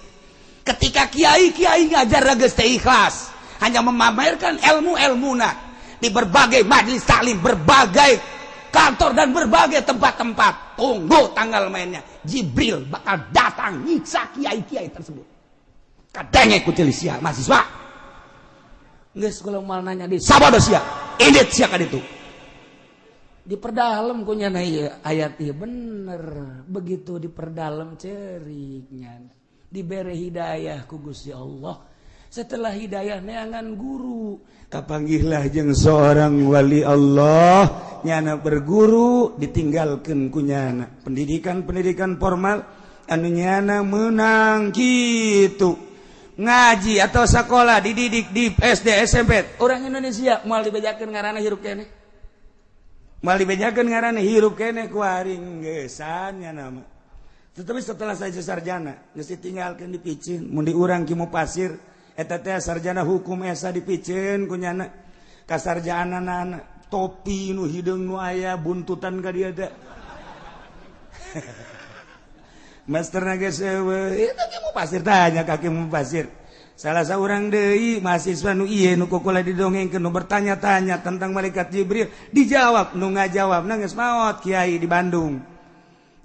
Ketika kiai-kiai ngajar geus teu ikhlas, hanya memamerkan ilmu-ilmuna di berbagai majelis taklim, berbagai kantor dan berbagai tempat-tempat. Tunggu tanggal mainnya, Jibril bakal datang nyiksa kiai-kiai tersebut. Kadenge ku sia mahasiswa. Geus kalau mal nanya di sabodo sia, indit sia ka ditu. Diperdalam ku nyana ieu ayat ieu bener. Begitu diperdalam ceriknya. Dibere hidayah ku Gusti Allah. Setelah hidayah neangan guru, kapanggihlah jeung seorang wali Allah, nyana berguru ditinggalkeun ku nyana. Pendidikan-pendidikan formal anu nyana meunang kitu. Ngaji atau sekolah dididik di SD SMP orang Indonesia moal dibejakeun ngaranna hirup keneh moal dibejakeun ngaranna hirup keneh ku aring geusan nya nama. Tetapi setelah saya sarjana geus ditinggalkeun dipiceun mun di urang ki pasir eta teh sarjana hukum esa dipiceun ku nyana kasarjanana topi nu hideung nu aya buntutan ka dieu teh. Master geus eueuh eta ki pasir tanya kaki mu pasir. Salah seorang deui mahasiswa nu ieu nu kukula didongengkeun nu bertanya-tanya tentang malaikat Jibril, dijawab nu ngajawab geus maot kiai di Bandung.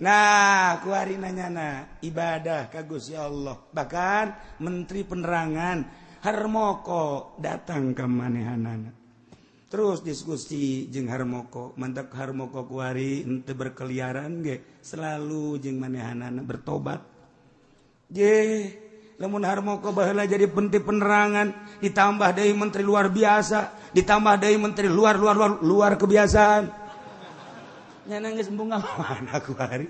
Nah, kuari nanyana ibadah ka Gusti Allah. Bahkan menteri penerangan Harmoko datang ka manehanana. Terus diskusi jeung Harmoko, mantak Harmoko kuari henteu berkeliaran ge, selalu jeung manehanana bertobat. Je lamun Harmoko baheula jadi menteri penerangan, ditambah deui menteri luar biasa, ditambah deui menteri luar luar luar luar kebiasaan. Nyana geus embung mana kuari.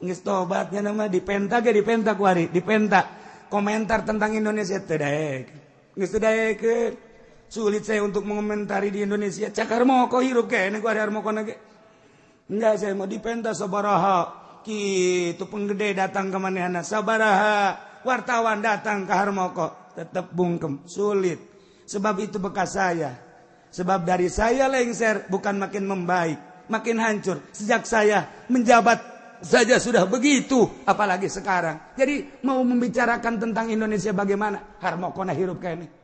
Geus tobat nyana mah dipenta ge dipenta kuari, dipenta komentar tentang Indonesia teu daek. Geus teu daekeun. Sulit saya untuk mengomentari di Indonesia. Cak Harmoko hirup keneh kuari Harmoko na ge. Enggak, saya mau dipenta sabaraha. Kitu penggede datang ke manehna sabaraha. Wartawan datang ke Harmoko, tetap bungkem, sulit. Sebab itu bekas saya. Sebab dari saya lengser bukan makin membaik, makin hancur. Sejak saya menjabat saja sudah begitu, apalagi sekarang. Jadi mau membicarakan tentang Indonesia bagaimana? Harmoko na hirup keneh.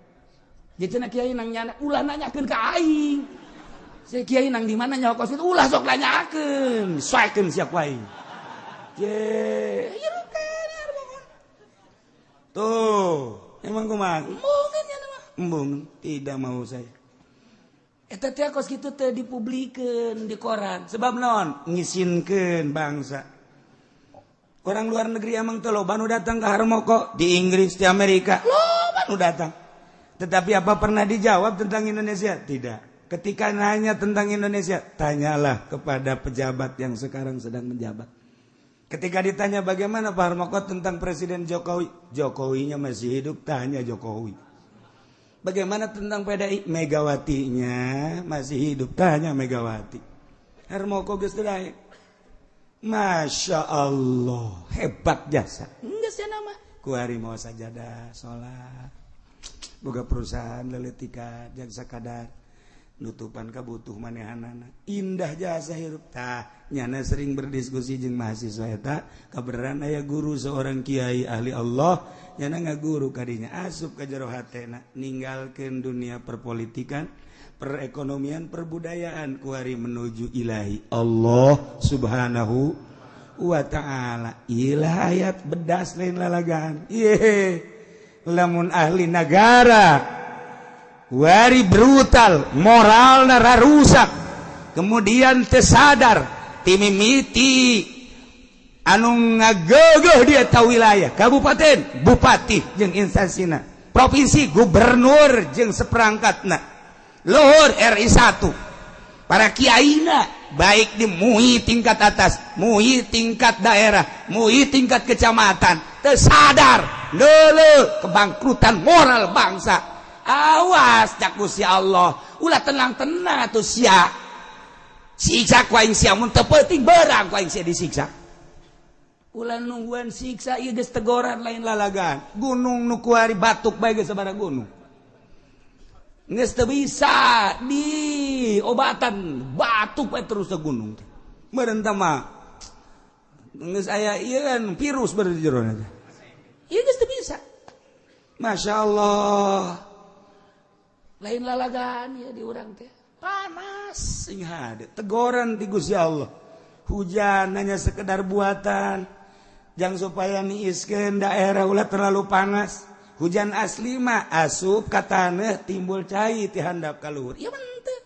Jadi cenah kiai nang nyana ulah nanyakeun ka aing. Saya kiai nang di mana nyaho kos itu ulah sok nanyakeun, soekeun sia ku aing. Ye, hirup keneh Harmoko. Tuh, emang kumaha? Embungan ya mah. Embung, tidak mau saya. Eta teh kos kitu teh dipublikeun di koran. Sebab naon? Ngisinkeun bangsa. Orang luar negeri emang teh loba nu datang ke Harmoko, di Inggris, di Amerika, loba nu datang. Tetapi apa pernah dijawab tentang Indonesia? Tidak. Ketika nanya tentang Indonesia, tanyalah kepada pejabat yang sekarang sedang menjabat. Ketika ditanya bagaimana Pak Harmoko tentang Presiden Jokowi, Jokowinya masih hidup, tanya Jokowi. Bagaimana tentang PDI, Megawatinya masih hidup, tanya Megawati. Harmoko geus teu daek. Masya Allah, hebat jasa. Geus sia nama. Kuari mau sajadah, salat. Boga perusahaan leletikan, jang sakadar nutupan kabutuh manehanana. Indah jasa hirup. Tah, nyana sering berdiskusi jeung mahasiswa eta, kabeneran aya guru seorang kiai ahli Allah, nyana ngaguru kadinya asup ka jero hatena, ninggalkeun dunia perpolitikan, perekonomian, perbudayaan kuari menuju ilahi Allah Subhanahu wa ta'ala. Ilah ayat bedas lain lalagaan. Ye, lamun ahli negara wari brutal, moral nara rusak, kemudian tersadar timimiti anu ngagegeh dia tahu wilayah kabupaten, bupati jeung instansina, provinsi gubernur jeung seperangkatna, luhur RI 1, para kiaina baik di MUI tingkat atas, MUI tingkat daerah, MUI tingkat kecamatan, tersadar leuleuh kebangkrutan moral bangsa. Awas cak Gusti Allah, ulah tenang-tenang atuh sia. Siksa ku aing sia mun teu penting berang ku aing sia disiksa. Ulah nungguan siksa ieu geus tegoran lain lalagan. Gunung nu kuari batuk bae geus sabaraha gunung. Geus teu bisa di obatan batuk bae terus ke gunung teh. Meureun tah mah geus aya ieu kan virus beureun di jero teh. Ieu geus teu bisa. Masya Allah. Lain lalagan ya di urang teh panas sing hade tegoran ti Gusti Allah. Hujan hanya sekedar buatan jang supaya niiskeun daerah ulah terlalu panas. Hujan asli mah asup ka taneuh timbul cai ti handap ka luhur. Ieu mah henteu.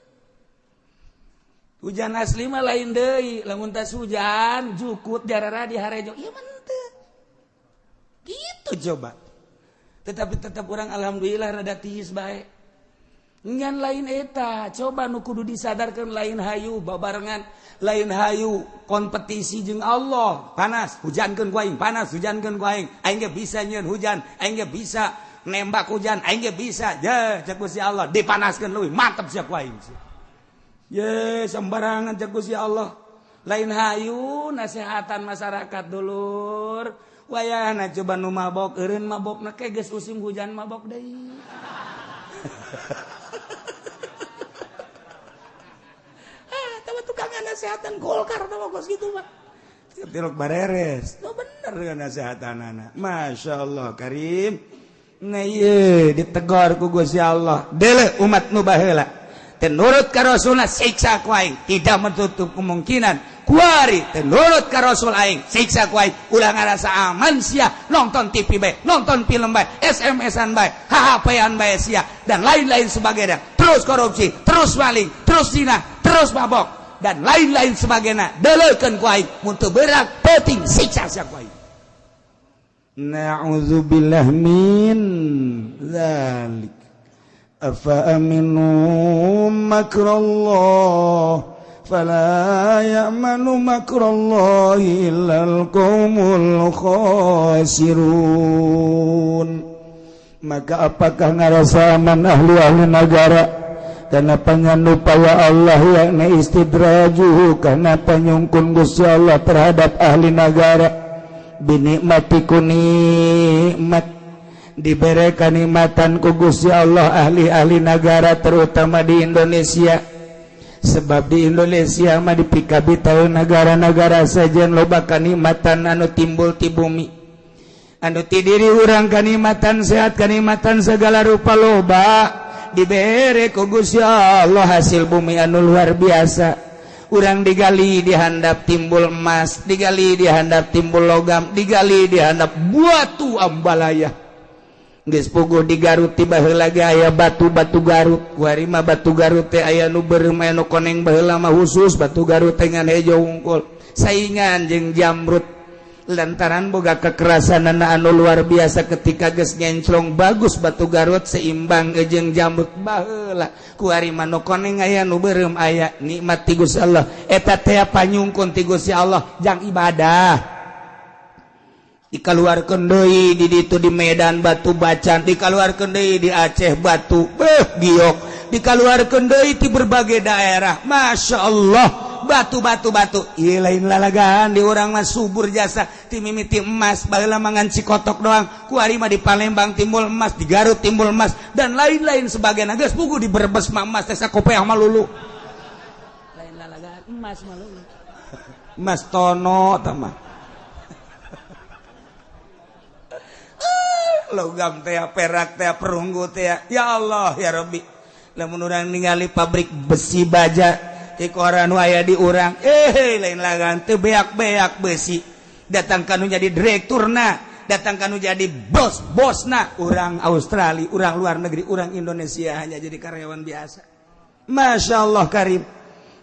Hujan asli mah lain deui, lamun tas hujan jukut jarara di harejo. Ieu mah henteu. Gitu coba. Tetapi tetap orang alhamdulillah rada tiis bae. Ngan lain eta, coba nu kudu disadarkan lain hayu babarengan, lain hayu kompetisi jeung Allah. Panas, hujankeun ku aing, panas, hujankeun ku aing. Aing ge bisa nyieun hujan, aing ge bisa nembak hujan, aing ge bisa. Je, cek Gusti Allah, dipanaskeun leuwih mantep sia ku aing. Ye, sembarangan cek Gusti Allah. Lain hayu nasehatan masyarakat dulur. Wayahna coba nu mabok eureun mabokna ke geus musim hujan mabok deui. Tukang nasehatan Golkar tau kos gitu mah. Tilok bareres. Lo bener dengan nasehatan anak. Masya Allah Karim. Nah ieu ditegor ku Gusti Allah. Deuleu umat nu baheula. Teu nurut ka Rasulna siksa ku aing, tidak menutup kemungkinan. Kuari teu nurut ka Rasul aing, siksa ku aing. Ulah ngarasa aman sia, nonton TV bae, nonton film bae, SMS-an bae, HP-an bae sia dan lain-lain sebagainya. Terus korupsi, terus maling, terus zina, terus mabok dan lain-lain sebagainya. Deuleukeun ku aing, mun teu beurang peuting siksa sia ku aing. Na'udzubillah min dzalik. Afa aminu makrallah fala ya'manu makrallahi illal qaumul khasirun. Maka apakah ngarasa aman ahli-ahli negara karena panyanupaya Allah yakni istidrajuhu karena panyungkun Gusti Allah terhadap ahli negara binikmati ku nikmat diberi kanikmatan ku Gusti Allah ahli-ahli negara terutama di Indonesia. Sebab di Indonesia mah dipikabi tahu negara-negara saja loba kanikmatan anu timbul ti bumi, anu ti diri urang kanikmatan sehat, kanikmatan segala rupa loba dibere ku Gusti Allah hasil bumi anu luar biasa. Urang digali dihandap timbul emas, digali dihandap timbul logam, digali dihandap batu ambalaya. Geus puguh di Garut tiba heula ge aya batu-batu Garut. Kuari mah batu Garut teh aya nu beureum aya nu koneng, baheula mah khusus batu Garut teh ngan hejo wungkul. Saingan jeung jamrut lantaran boga kekerasanana anu luar biasa ketika geus ngenclong bagus batu Garut seimbang jeung jamrut baheula. Kuari mah nu koneng aya nu beureum aya, nikmat ti Gusti Allah. Eta teh panyungkun ti Gusti Allah jang ibadah. Dikaluarkeun deui di ditu di Medan batu bacan, dikaluarkeun deui di Aceh batu beuh giok, dikaluarkeun deui di berbagai daerah. Masya Allah, batu-batu batu. Ieu lain lalagaan di urang mah subur jasa ti mimiti emas baheula mangan cikotok doang. Kuari mah di Palembang timbul emas, di Garut timbul emas dan lain-lain sebagainya. Geus puguh di Brebes mah emas teh sakopeah mah lulu. Lain lalagaan emas mah lulu. Emas tono tah mah. Logam teh, perak teh, perunggu teh. Ya Allah ya Rabbi. Lamun urang ningali pabrik besi baja ti koran nu aya di urang, lain lagan teu beak-beak besi. Datang kanu jadi direkturna, datang kanu jadi bos-bosna, urang Australia, urang luar negeri, urang Indonesia hanya jadi karyawan biasa. Masya Allah karim.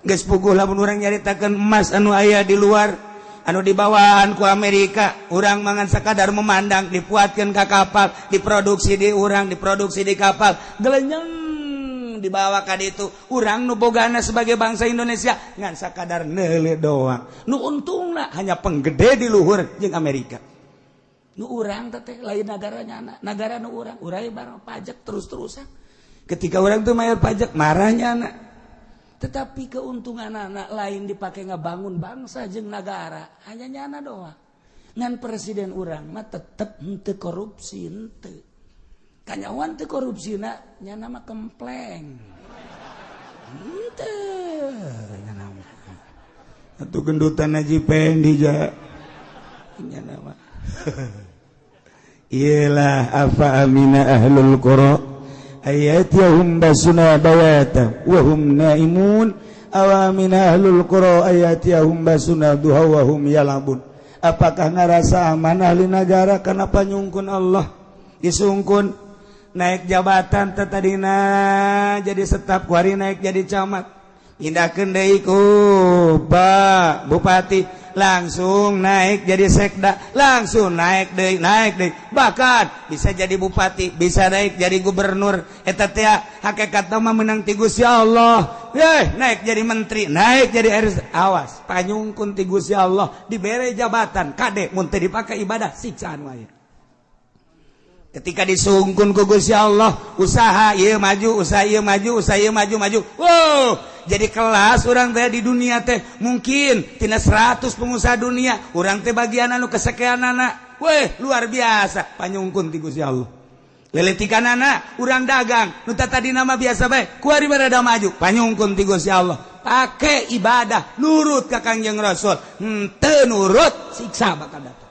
Geus puguh lamun urang nyaritakeun emas anu aya di luar, anu dibawaan ku Amerika, urang mangan sakadar memandang, dipuatkeun ka kapal, diproduksi di urang, diproduksi di kapal, gelenyeng dibawa ka ditu. Urang nu bogana sebagai bangsa Indonesia ngan sakadar neuleuh doang. Nu untungna hanya penggede di luhur jeung Amerika. Nu urang teh lain nagaranya anak, nagara nu urang, urang barang pajak terus-terusan. Ketika urang tuh bayar pajak marahnya anak. Tetapi keuntungan anak lain dipakai ngebangun bangsa jeung nagara, hanya nyana doang. Ngan presiden urang mah tetep henteu korupsi henteu. Kanyawan teu korupsina nyana mah kempleng. Henteu nyana mah. Atuh gendutan Haji Pendi ja. Nyana mah. Iyalah afa amina ahlul qura ayatihum basuna bayata wa hum naimun awamina ahlul qura ayatihum basuna duha wa hum yalabun. Apakah ngarasa aman ahli negara karena panyungkun Allah disungkun naik jabatan tetadina jadi staf kuari naik jadi camat, pindahkeun deui ku Pak Bupati, langsung naik jadi sekda, langsung naik deui, bahkan bisa jadi bupati, bisa naik jadi gubernur. Eta teh hakikatna mah menang ti Gusti Allah. Naik jadi menteri, naik jadi RS, awas panyungkun ti Gusti Allah dibere jabatan kade mun teu dipake ibadah siksaan wae. Ketika disungkun ku Gusti Allah, usaha ieu maju, usaha ieu maju, usaha ieu maju. Wow, jadi kelas urang teh di dunia teh mungkin tina 100 pengusaha dunia, urang teh bagian anu kesekianana. Weh, luar biasa panyungkun ti Gusti Allah. Leletikanana urang dagang, nu tadi nama biasa bae, kuari rada maju, panyungkun ti Gusti Allah. Pake ibadah, nurut ka Kangjeng Rasul. Henteu nurut siksa bakal datang.